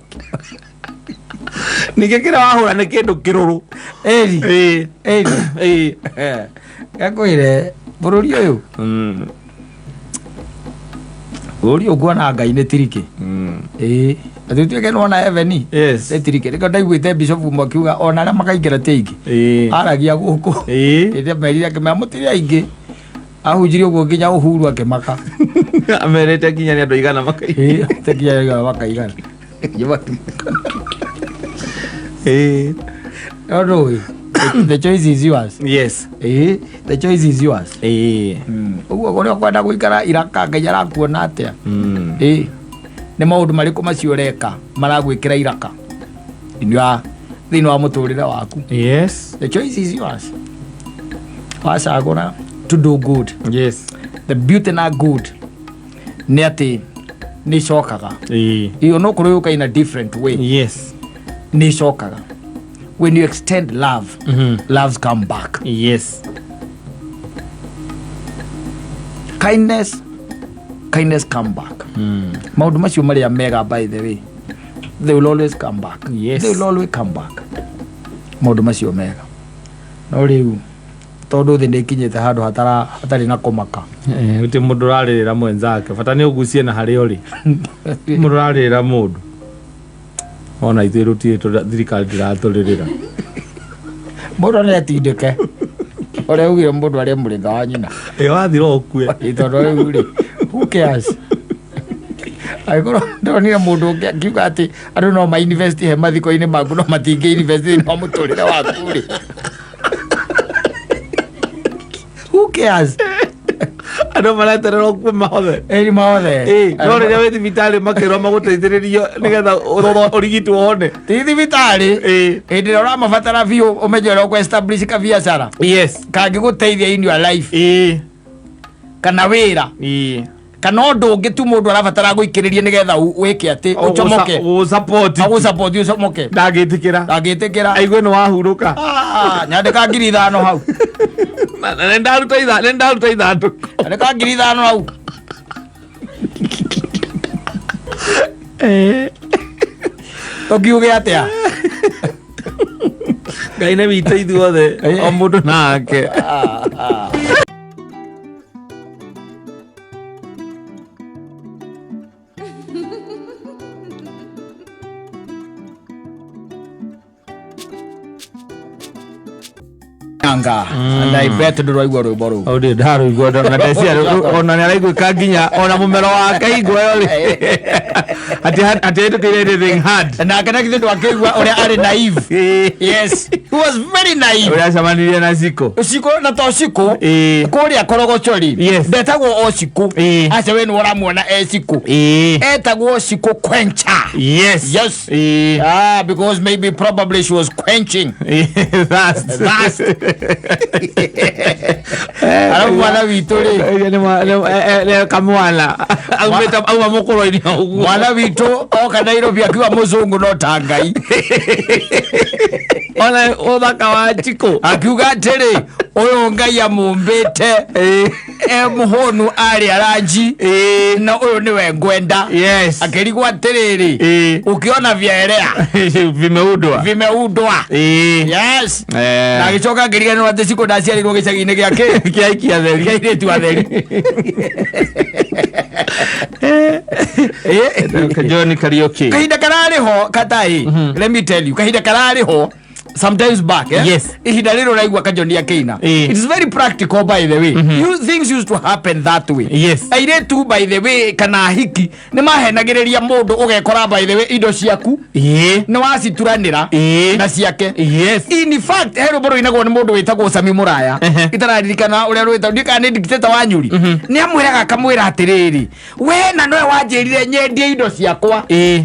Ningĩ kĩrĩa wahũra nĩ kĩndũ kĩrũrũ.
Ĩri. Ĩri. Gakwĩre bũrũri ũyũ, bũrũri ũyũ nguona Ngai nĩ tiriki. Ĩĩ, atĩ ũtuĩke nĩwona heaven, nĩ tiriki. Nĩkĩo ndaiguĩte bishop ũmwe akiuga ona arĩa makaingĩra ti aingĩ. Aragia gũkũ hĩndĩ amerire, akĩmera mũtirĩ aingĩ. Ahunjirie ũguo nginya Uhuru akĩmaka.
Amerĩte nginya nĩ andũ aigana makaigana.
Ĩĩ, te nginya aigana makaigana. No ndũĩ, the choice is yours. Ĩĩ, the choice is yours. Ũguo ũrĩa ũkwenda gũikara iraka, Ngai arakuona atĩa? Ĩĩ, nĩ maũndũ marĩkũ macio ũreka maragwĩkĩra iraka thĩinĩ wa mũtũrĩre waku? The choice is yours. Wacagũra to do good, the beauty na good nĩ atĩ nĩ icokaga. Iyo no kũrĩ yũka in a different way. Nĩ icokaga. When you extend love, loves come back. Kindness, kindness come back. Maũndũ macio marĩa mega, by the way, they will always come back. They will always come back, maũndũ macio mega. No rĩu tondũ thĩ nĩ ĩkinyĩte handũ hatarĩ na kũmaka.
Gũtirĩ mũndũ ũrarĩrĩra mwenzake, bata nĩ ũgucie na harĩa ũrĩ. Mũndũ ũrarĩrĩra mũndũ, ona ithuĩ rũtirĩ thirikari ndĩratũrĩrĩra.
Mũndũ nĩ atindĩke ũrĩa ugire mũndũ arĩa mũrĩnga wa nyina.
Ĩ wathira ũkue.
Ĩ, tondũ rĩu rĩ, who cares? Angĩkorwo ndonire mũndũ ũngĩ akiuga atĩ andũ no ma invest he mathiko-inĩ maku, no matingĩ invest thĩinĩ wa mũtũrĩre waku rĩ, who cares?
Andũ mareterera ũkue mahothe.
Ĩri mothe.
Ĩ, no rĩrĩa wĩ thibitarĩ makĩrwo magũteithĩrĩrio nĩgetha ũrigitwo wone.
Ti thibitarĩ. Hĩndĩ ĩrĩa ũramabatara biũ, ũmenye ũrĩa ũkũ establish kabiacara kangĩgũteithia in your life, kana wĩra, kana ũndũ ũngĩ tu mũndũ arabatara gũikĩrĩria nĩgetha wĩke atĩ ũcomoke.
Gũsupport.
Agũsupport ũcomoke.
Ndangĩtĩkĩra.
Ndangĩtĩkĩra.
Aigue nĩ wahurũka.
Ah, nyandĩka 5,000 hau.
Na nĩ ndaruta itha nĩ ndaruta ithandũkũ.
Nĩ ka 5,000 hau. Tũkiuge atĩa?
Ngai nĩ witũ ithuothe o mũndũ nake.
Anga. And I bet ndũraigua rwĩmbo rũu.
Au ndĩ ndarũigua na ndecia ona nĩ araiguĩka nginya ona mũmero wake igua yo rĩ atĩ atĩ hetũkĩire anything hard.
Nake na githĩ ndwakĩigua ũrĩa arĩ naive. Yes, he was very naive.
Ũrĩa acemanirie na Ciko.
Ciko na to Ciko.
Ĩĩ.
Kũrĩa Korogocho rĩ.
Yes.
Ndetagwo o Ciko.
Ĩĩ.
Aca we nĩ ũramuona e Ciko.
Ĩĩ.
Etagwo Ciko Quencher.
Yes.
Yes.
Ĩĩ.
Ah, because maybe probably she was quenching.
Thirst.
Thirst. Arabu mwana witũ rĩ.
Ĩĩ, nĩ kamwana aumĩte auma mũkũrũ-inĩ ũguo.
Mwana witũ oka Nairobi akiuga mũzũngũ no ta Ngai.
Ona ũthaka wa Chiko.
Akiuga atĩrĩ ũyũ Ngai amũmbĩte e mũhũnu arĩa ranji na ũyũ nĩwe ngwenda.
Yes.
Akĩrigwo atĩrĩrĩ ũkĩona vyaelea
Vimeundwa.
vimeundwa.
Ĩĩ.
Yes.
Eh.
Na agĩcoka akĩriganĩrwo atĩ Ciko ndaciarĩirwo gĩcagi-inĩ gĩake
Kĩa aikia theri.
kĩa airĩtu atheri.
John Kariuki.
Kahinda kararĩ ho katai, let me tell you, kahinda kararĩ ho sometimes back, eh?
Yes.
Ihinda rĩrĩ ũraigua Kajoni akĩina, it is very practical, by the way. You, things used to happen that way.
Yes.
Airĩtu, by the way, kana ahiki nĩ mahenagĩrĩria mũndũ, ũgekora, by the way, indo ciaku nĩ wacituranĩra na ciake. In fact, he rwĩmbo rũinagwo nĩ mũndũ wĩtagwo Sami Mũraya, itararirikana ũrĩa rwĩtagwo, ndiũĩ kana nĩ dictator wa Nyuri. Nĩ amwĩraga akamwĩra atĩrĩrĩ, we na nowe wanjĩrire nyendie indo ciakwa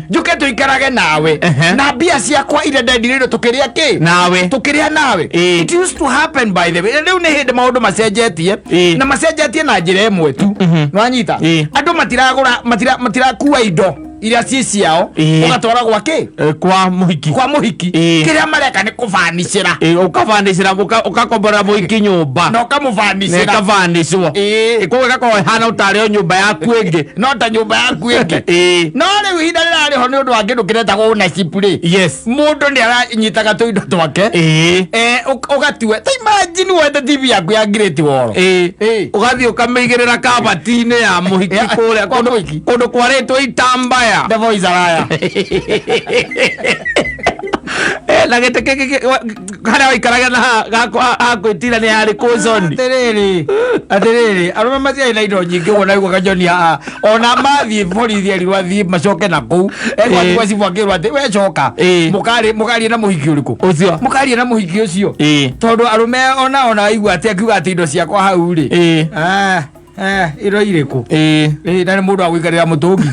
njũke tũikarage nawe, na mbia ciakwa iria ndendire indo tũkĩrĩa kĩ
Nawe.
tũkĩrĩa nawe. It used to happen, by the way. Rĩu nĩ hĩndĩ maũndũ macenjetie, na macenjetie na njĩra ĩmwe tu. Nĩwanyita? Andũ matiragũra, matirakua indo iria ci ciao ũgatwara gwa kĩ?
Eh, kwa mũhiki.
Kwa mũhiki. Kĩrĩa mareka nĩ kũbanicĩra.
Ĩĩ, ũkabanicĩra ũkakombora mũhiki nyũmba
na ũkamũbanicĩra.
Na ĩkabanicwo. Koguo ĩgakorwo ĩhana ũtarĩ o nyũmba yaku ĩngĩ.
No ta nyũmba yaku ĩngĩ. No rĩu ihinda rĩrarĩ ho nĩ ũndũ wa kĩndũ kĩretagwo ownership rĩ, mũndũ nĩ aranyitaga tũindo twake. Ũgatua ta imagine wete TV yaku ya Great Wall.
Ũgathiĩ ũkamĩigĩrĩra kabati-inĩ ya mũhiki kũrĩa
kwa
kũndũ
mũhiki.
Kũndũ kwarĩtwo itambaya.
The voice araya.
Eh, na gĩtĩ kĩngĩ harĩa waikaraga na hakwĩtira nĩ harĩ kũconi.
Atĩrĩrĩ, atĩrĩrĩ, arũme matiarĩ na indo nyingĩ ũguo naigua Kajoni aa ona mathiĩ borithi erirwo athiĩ macoke na kũu egwathiĩ cibũ akĩrwo atĩ we coka. Mũkarie na mũhiki ũrĩkũ?
Ũcio.
Mũkarie na mũhiki ũcio. Tondũ arũme ona aigua atĩ akiuga atĩ indo ciakwa hau rĩ, ah, eh, indo irĩkũ? Ĩĩ, na nĩ mũndũ wa gũikarĩra mũtũngi.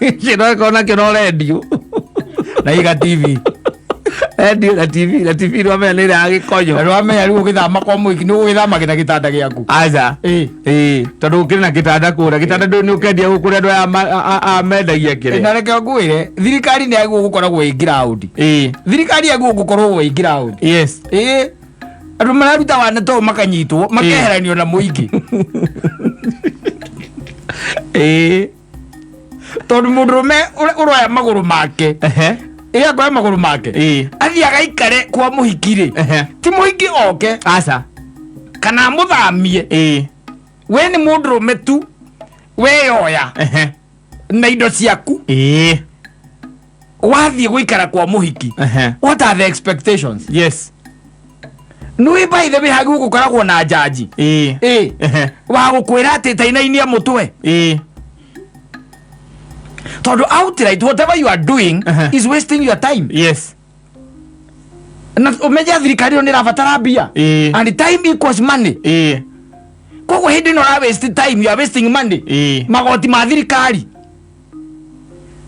Kĩno ĩkorwo nakĩo no rendio.
Na iga TV.
Rendio na TV, na TV rwamenya nĩ ĩrĩa ya gĩkonyo.
Na rwamenya rĩu ũgĩthama kwa mũhiki nĩ ũgĩthama na gĩtanda gĩaku.
Aca. Ĩĩ, tondũ ũkĩrĩ na gĩtanda kũrĩa gĩtanda ndũĩ nĩ ũkendia gũkũ kũrĩa andũ aya mendagia kĩrĩa.
Na reke ngwĩre, thirikari nĩ yagĩrĩirwo gũkoragwo ĩ ground. Thirikari yagĩrĩirwo gũkorwo ĩ ground. Ĩĩ, andũ mararuta wana to makanyitwo makeheranio na mũingĩ. Tondũ mũndũrũme ũroya magũrũ make, ĩ akoya magũrũ make, athiĩ agaikare kwa mũhiki rĩ, ti mũhiki oke
Aca.
kana amũthamie. We nĩ mũndũrũme tu weyoya na indo ciaku, wathiĩ gũikara kwa mũhiki. What are the expectations? Nĩ by the way, hagĩrĩirwo gũkoragwo na njanji wa gũkwĩra atĩ tainainia mũtwe, tondũ outright whatever you are doing is wasting your time. Na ũmenye thirikari ĩyo nĩ ĩrabatara mbia, and time equals money. Koguo hĩndĩ ĩno ũra waste time, you are wasting money, magoti ma thirikari.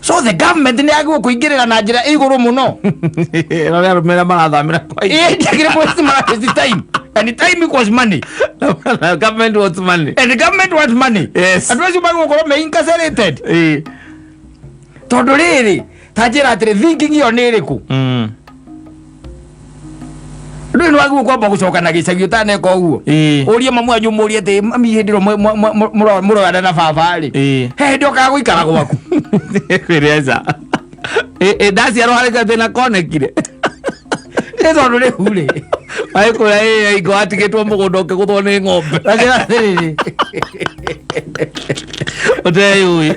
So the government nĩ yagĩrĩirwo kũingĩrĩra na njĩra ĩ igũrũ mũno.
Rorĩa arũme arĩa marathamĩra kwa
Ĩĩ, ndiagĩrĩirwo waste, mara waste time, and time equals money.
Government wants money.
And the government wants money. Andũ acio magĩrĩirwo gũkorwo me incarcerated. Tondũ rĩrĩ, ta njĩra atĩrĩ, thinking ĩyo nĩ ĩrĩkũ? Ndũĩ nĩ wagĩrĩirwo kwamba gũcoka na gĩcagi ũtaneka ũguo. Ũrie mamu wanyu, ũmũrie atĩ mami, hĩndĩ ĩrĩa mũroyana na baba rĩ, he hĩndĩ okaga gũikara gwaku?
Kwĩreza ndaciarwo harĩ gathĩna konekire.
Nĩ tondũ rĩu rĩ,
Magĩkwĩra ĩ ingo atigĩtwo mũgũnda ũkĩgũthwo nĩ ng'ombe.
Ranjĩra atĩrĩrĩ,
ũteyũĩ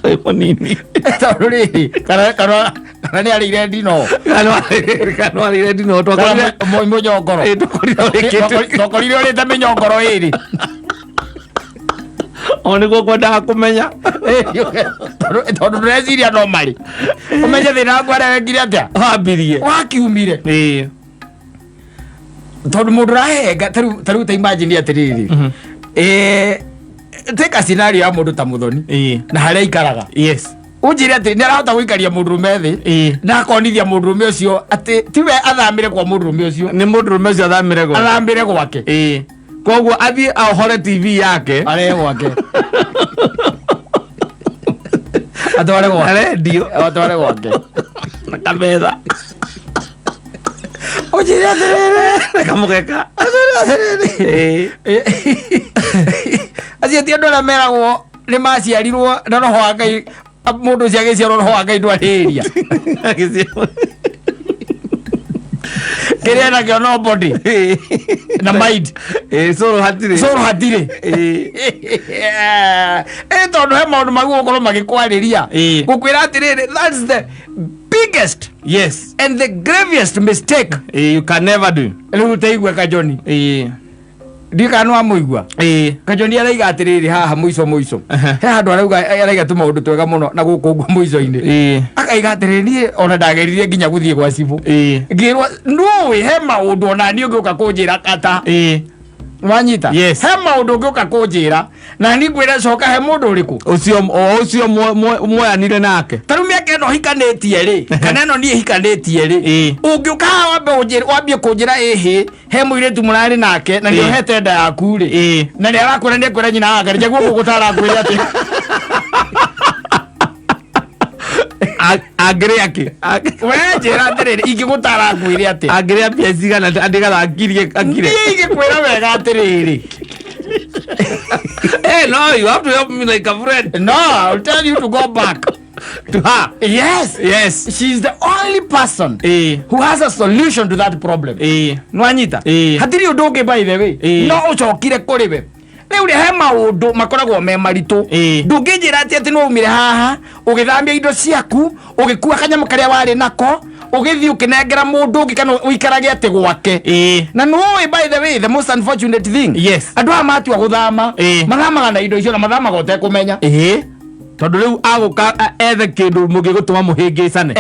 wĩ mũnini.
Tondũ rĩrĩ, kana nĩ arĩire ndino.
Kana warĩire ndino.
Kana
twakorire
mũnyongoro.
Ĩ, twakorire ũrĩkĩte.
Twakorire ũrĩte mĩnyongoro ĩrĩ.
O nĩguo kwendaga kũmenya.
Tondũ ndũreciria no marĩ ũmenye thĩna waku arĩa wekire atĩa.
Wambirie.
Wakiumire. Tondũ mũndũ ũrahenga tarĩu ta imagine atĩrĩrĩ, take a scenario ya mũndũ ta Mũthoni na harĩa aikaraga. Ũnjĩre atĩ nĩ arahota gũikaria mũndũrũme thĩ na akonithia mũndũrũme ũcio atĩ tiwe athamĩre kwa mũndũrũme ũcio.
Nĩ mũndũrũme ũcio athamĩre gwake.
Athamĩre gwake.
Koguo athiĩ aohore TV yake.
Arehe gwake, atware gwake.
Redio.
Atware gwake.
Na kametha.
Ũnjĩre atĩrĩrĩ,
na kamũgeka.
Acio ti andũ arĩa meragwo nĩ maciarirwo na roho wa Ngai. Mũndũ ũcio agĩciarwo, roho wa Ngai ndwarĩria kĩrĩa nakĩo no body na mind.
Cũrũ hatirĩ.
Cũrũ hatirĩ. Ĩ tondũ he maũndũ magũ gũkorwo magĩkwarĩria, gũkwĩra atĩrĩrĩ, that's the biggest and the gravest mistake
You can never do.
Rĩu taigua Kajoni. Ndiũ kana nĩ wamũigua. Kajoni araiga atĩrĩrĩ haha mũico mũico. He handũ arauga, araiga tũmaũndũ twega mũno na gũkũ ũguo mũico-inĩ. Akaiga atĩrĩrĩ, niĩ ona ndageririe nginya gũthiĩ gwa cibũ, ngĩrwo nũĩ he maũndũ ona niĩ ũngĩũka kũnjĩra kata. Wanyita?
Yes.
He maũndũ ũngĩũka kũnjĩra na niĩ ngwĩra coka he mũndũ ũrĩkũ.
Ũcio o ũcio mwoyanire nake.
Ta rĩu mĩaka ĩno hikanĩtie rĩ, kana ĩno niĩ hikanĩtie rĩ, ũngĩũka haha wambe wambie kũnjĩra ĩhĩ he mũirĩtu mũrarĩ nake na nĩ ũhete nda yaku rĩ, na nĩ arakwĩra nĩ ekwĩra nyina wake nĩguo gũgũtara, ngwĩre atĩ
Angĩrĩa kĩ?
We njĩra atĩrĩrĩ, ingĩgũtara ngwĩre atĩ
Angĩrĩa mbia cigana nĩgetha akirie akire?
Niĩ ingĩkwĩra wega atĩrĩrĩ,
Hey, no, you have to help me like a friend.
No, I'll tell you to go back
to her.
Yes. She's the only person who has a solution to that problem. Nwanyita? Hatirĩ ũndũ ũngĩ, by the way. No ũcokire kũrĩ we rĩu rĩ, he maũndũ makoragwo me maritũ. Ndũngĩnjĩra atĩ nĩ waumire haha ũgĩthambia indo ciaku, ũgĩkua kanyamũ karĩa warĩ nako, ũgĩthiĩ ũkĩnengera mũndũ ũngĩ kana ũikarage atĩ gwake. Na nĩũĩ, by the way, the most unfortunate thing, andũ aya matua gũthama, mathamaga na indo icio na mathamaga ũtekũmenya.
Tondũ rĩu agũka ethe kĩndũ mũngĩgũtũma mũhĩngĩcane.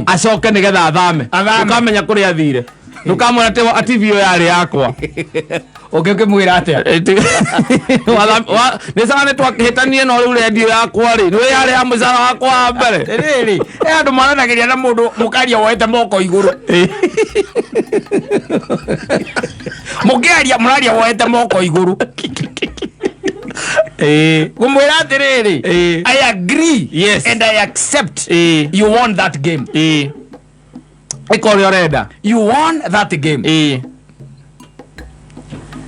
Acoke nĩgetha athame.
Athame.
Ndũkamenya kũrĩa athire, ndũkamwĩra atĩ TV ĩyo yarĩ yakwa.
Ũngĩkĩmwĩra atĩa?
Nĩ sawa, nĩ twakĩhĩtanie, no rĩu rendio yakwa rĩ, nĩ yarĩ ya mũcara wakwa wa mbere.
Rĩrĩ, he andũ maranagĩria na mũndũ mũkaria woete moko igũrũ. Mũkĩaria mũraria woete moko igũrũ. Ngũmwĩra atĩrĩrĩ, I agree and I accept you won that game.
Ĩka ũrĩa ũrenda.
You won that game.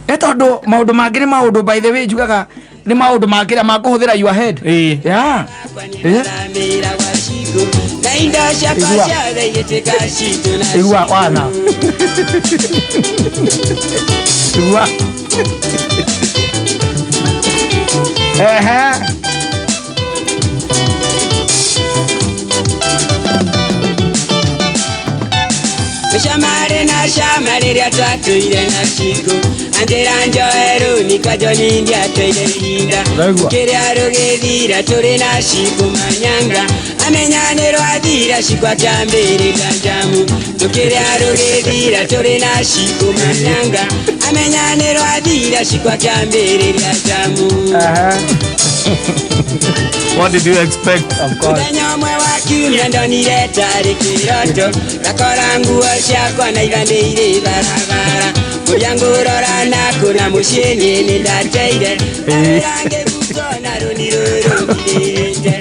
Nĩ tondũ maũndũ mangĩ nĩ maũndũ, by the way, njugaga nĩ maũndũ ma kĩrĩa ma kũhũthĩra your head. Yeah. Igua. Igua wana. Igua. Ehe.
Mĩcamarĩ na cama rĩrĩa twatũire na Cikũ anjĩra njoeru nikwa Joni ndiatũire ihinda.
Ũraigua?
Kĩrĩa rũgĩthira tũrĩ na Cikũ manyanga amenya nĩ rwathira Cikũ akĩambĩrĩria njamu tũkĩrĩa rũgĩthira tũrĩ na Cikũ manyanga amenya nĩ rwathira Cikũ akĩambĩrĩria njamu.
What did you expect?
Of course.
Mũthenya ũmwe wa kiumia ndonire tarĩ kĩroto ngakora nguo ciakwa na iganĩire barabara kũrĩa ngũrora na kũna mũciĩ niĩ nĩ ndateire ngawĩra ngĩbuto na rũni rũrũ. Tũgithĩte.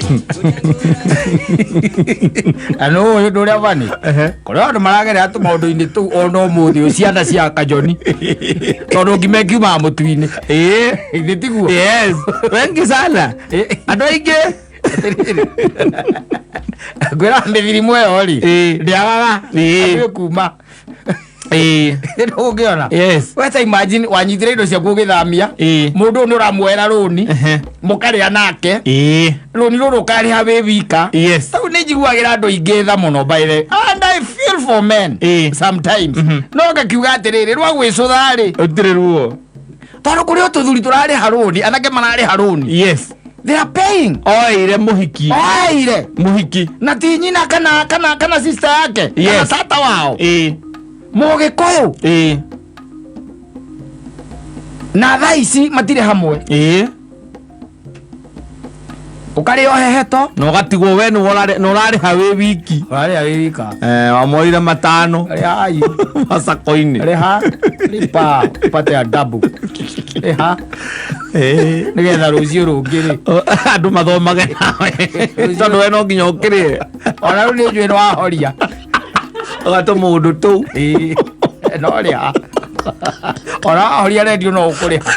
Na nĩ ũyũ ũndũ ũrĩa bani kũrĩ andũ maragerera tũmaũndũ-inĩ tũu ona ũmũthĩ ũyũ, ciana cia kajoni tondũ ngima ĩkiumaga mũtu-inĩ.
Ĩĩ.
Githĩ tiguo?
Yes, wengi sana, andũ aingĩ.
Atĩrĩrĩ, ngwĩra mĩthirimu ĩyo rĩ, ndĩagaga
Ĩĩ.
kuma.
Ĩĩ.
Ũngĩona.
Yes.
Weta imagine wanyitire indo ciaku ũgĩthamia. Mũndũ ũyũ nĩ ũramuoera rũni, mũkarĩa nake, rũni rũrũ ũkarĩha wĩ wika. Tau nĩ njiguagĩra andũ aingĩ tha mũno, by the and I feel for men sometimes, no ngakiuga atĩrĩrĩ, rwa gwĩcũtha rĩ,
Ũtirĩ ruo.
Tondũ kũrĩ o tũthuri tũrarĩha rũni, anake mararĩha rũni. They are paying.
Oire mũhiki.
Oire
mũhiki.
Na ti nyina kana sister yake, kana tata wao, mũgĩkũyũ. Na thaa ici matirĩ hamwe. Ũkarĩo heheto.
Na ũgatigwo we nĩ ũrarĩha wĩ wiki.
Ũrarĩha wĩ wika.
Eh, wamoire matano.
Rĩhai.
Macako-inĩ.
Rĩha, lipa upate adabu, rĩha nĩgetha rũciũ rũngĩ rĩ,
andũ mathomage nawe tondũ we no nginya ũkĩrĩe.
Ona rĩu nĩ njũĩ nĩ wahoria.
Ũgatũmũndũ tũu.
Ĩĩ, no rĩha, ona wahoria rendio no ũkũrĩha.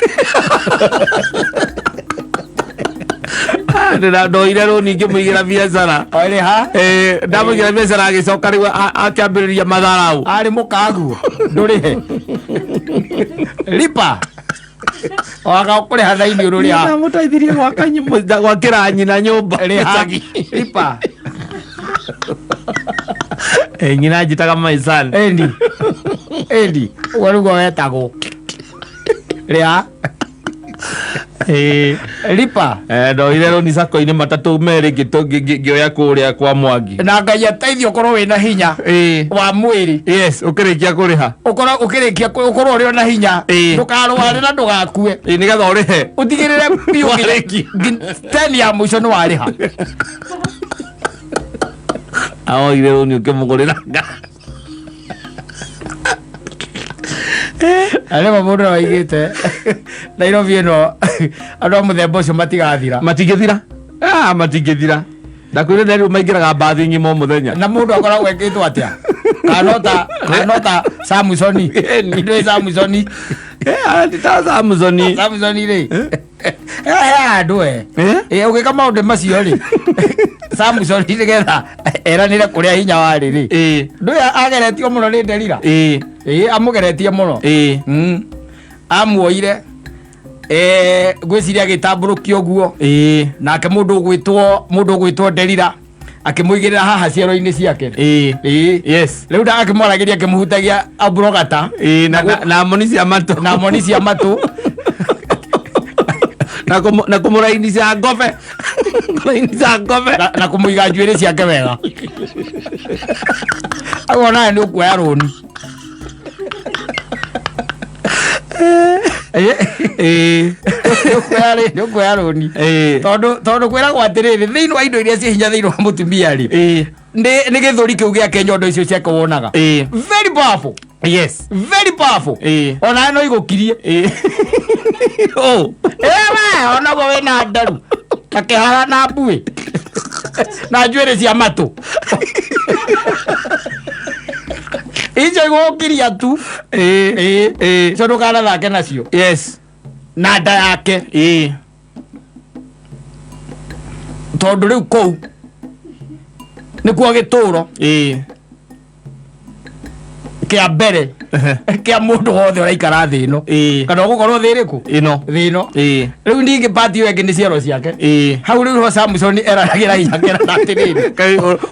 Ndĩra ndoire rũni ngĩmũigĩra biacara.
Rĩha.
Eh, ndamũigĩra biacara agĩcoka rĩu akĩambĩrĩria matharau.
Arĩ mũkaguo ndũrĩhe, lipa waga ũkũrĩha thaini ũrũrĩha.
Ndamũteithirie gwaka gwakĩra nyina nyũmba
Rĩha.
gĩcagi.
Lipa.
Eh, nyina njĩtaga my son.
Endi endi, ũguo nĩguo wetagwo, rĩha. Lipa.
Eh, ndoire rũni sako-inĩ matatũ merĩ ngĩoya kũrĩa kwa Mwangi.
Na Ngai ateithie ũkorwo wĩna hinya wa mwĩrĩ.
Yes, ũkĩrĩkia kũrĩha.
Ũkorwo ũkĩrĩkia ũkorwo ũrĩ ona hinya, ndũkarware na ndũgakue.
Ĩĩ, nĩgetha ũrĩhe.
Ũtigĩrĩre biũ
Warĩkia.
10 ya mũico nĩ warĩha.
Aoire rũni ũkĩmũgũrĩra ngari.
Na rĩmwe mũndũ nĩwaigĩte Nairobi ĩno andũ a mũthemba ũcio matigathira.
Matingĩthira. Ah, matingĩthira, ndakwĩrire rĩu maingĩraga mbathi ng'ima o mũthenya.
Na mũndũ akoragwo ekĩtwo atĩa, kana no ta Samsoni?
Ĩni.
Ndũĩ Samsoni?
Eh, ti ta Samsoni.
Samsoni rĩ, he handũ e.
Eh?
Ĩ, ũgĩka maũndũ macio rĩ, Samsoni nĩgetha eranĩre kũrĩa hinya warĩ rĩ, ndũĩ ageretio mũno nĩ Delila. Ĩ, amũgeretie mũno. Amuoire, ngwĩciria agĩtambũrũkia ũguo, nake mũndũ ũgwĩtwo Delila akĩmũigĩrĩra haha ciero-inĩ ciake. Ĩĩ. Rĩu ndagakĩmwaragĩria akĩmũhutagia abrogata.
Ĩĩ, na moni cia matũ.
Na moni cia matũ.
Na kũmũrainica ngobe, kũrainica ngobe.
Na kũmũiga njuĩrĩ ciake wega, au onawe nĩ ũkuoya rũni. Nĩ ũkuoya rũni. Tondũ kwĩragwo atĩrĩrĩ, thĩinĩ wa indo iria ciĩ hinya thĩinĩ wa mũtumia rĩ, nĩ gĩthũri kĩu gĩake, nyondo icio ciake wonaga. Very powerful. Very powerful. Onawe no igũkirie.
Oh.
Ewe onaguo wĩna ndaru na kĩhara na mbuĩ na njuĩrĩ cia matũ icio igũgũkiria tu. Ĩĩ, icio ndũkanathake nacio. Na nda yake, tondũ rĩu kũu nĩkuo gĩtũro kĩa mbere kĩa mũndũ wothe ũraikara thĩ ĩno. Kana ũgũkorwo thĩ ĩrĩkũ?
Ĩno.
Thĩ ĩno. Rĩu ningĩ pati ĩyo ĩngĩ nĩ ciero ciake. Hau rĩu ho Samson eranagĩra hinya kerana atĩrĩrĩ,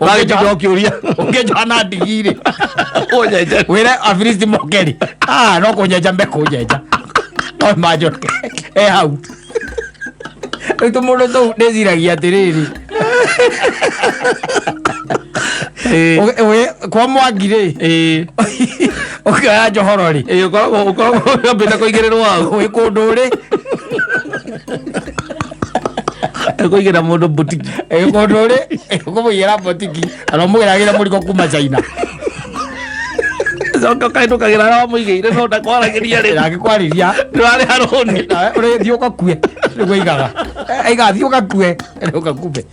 Wagĩtinda ũkĩũria.
Ũngĩnjoha na ndigi rĩ,
Ũnyenje.
Wĩre Afilisti moke rĩ, ah, no kũnyenja mekũnyenja, no manjoke e hau. Rĩu tũmũndũ tũu ndĩciragia atĩrĩrĩ, kwa Mwangi rĩ, ũkĩoya njohoro rĩ,
Ĩĩ, ũkoragwo wambĩte kũigĩrĩrwo hau.
Wĩ kũndũ rĩ.
Kũigĩra mũndũ butiki.
Ĩ, kũndũ rĩ ũkũmũigĩra botiki kana ũmũgĩragĩra mũrigo kuma China.
Coka ũkahĩtũkagĩra arĩa wamũigĩire no ndakwaragĩria rĩ.
Ndangĩkwarĩria.
Ndũrarĩha rũni.
Nawe ũrĩthiĩ ũgakue nĩguo igaga. Aiga thiĩ ũgakue, ũgakumbe.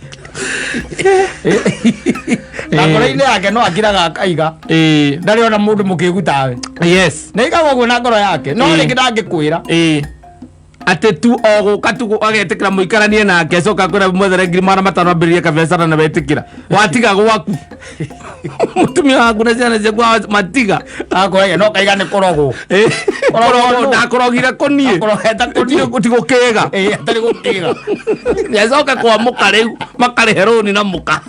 Na ngoro-inĩ yake no akiraga akaiga ndarĩ ona mũndũ mũkĩgu tawe. Na aigaga ũguo na ngoro yake, no rĩngĩ ndangĩkwĩra.
Atĩ tu o gũka tu agetĩkĩra mũikaranie nake, acoka kwĩra mwethere 500,000 ambĩrĩrie kabiacara na wetĩkĩra watiga gwaku mũtumia waku na ciana ciaku matiga.
Akoraga no kaiga nĩ kũrogwo.
Kũrogwo ndakũrogire kũniĩ.
Akũrogete kũniĩ.
Tigũkĩga.
Ĩĩ, atarĩ gũkĩga.
Nĩacoke kwa mũka rĩu makarĩhe rũni na mũka.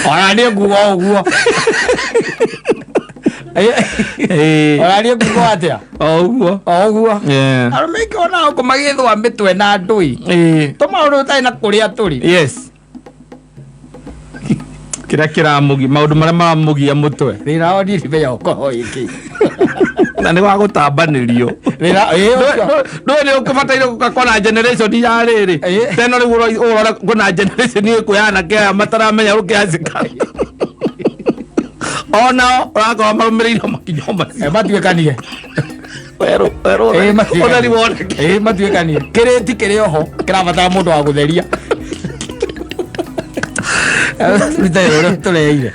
Ona niĩ nguga o ũguo. Ona niĩ nguga atĩa?
O ũguo.
O ũguo. Arũme aingĩ ona gũkũ magĩthũa mĩtwe na ndũi. Tũmaũndũ ũtarĩ na kũrĩa tũrĩ.
Yes, kĩrĩa kĩramũgia, maũndũ marĩa maramũgia mũtwe.
Thĩna wao niĩ ndimenya ũkorwo ĩkĩ.
Na nĩ wa gũtambanĩrio.
Thĩna ĩĩ ũcio.
Ndũĩ nĩ ũkĩbataire gũka kona generation ya rĩrĩ. Teno rĩu ũrora kwĩna generation ĩkũ ya anake aya mataramenya rũkĩacĩka, onao ũrakorwo marũmĩrĩire makinya o macio.
Matuĩkanie.
Werũ werũ.
Ĩĩ, matuĩkanie.
Ũtheri woneke.
Ĩĩ, matuĩkanie. Kĩrĩti kĩrĩ oho kĩrabatara mũndũ wa gũtheria. Rute ũrĩa tũreire.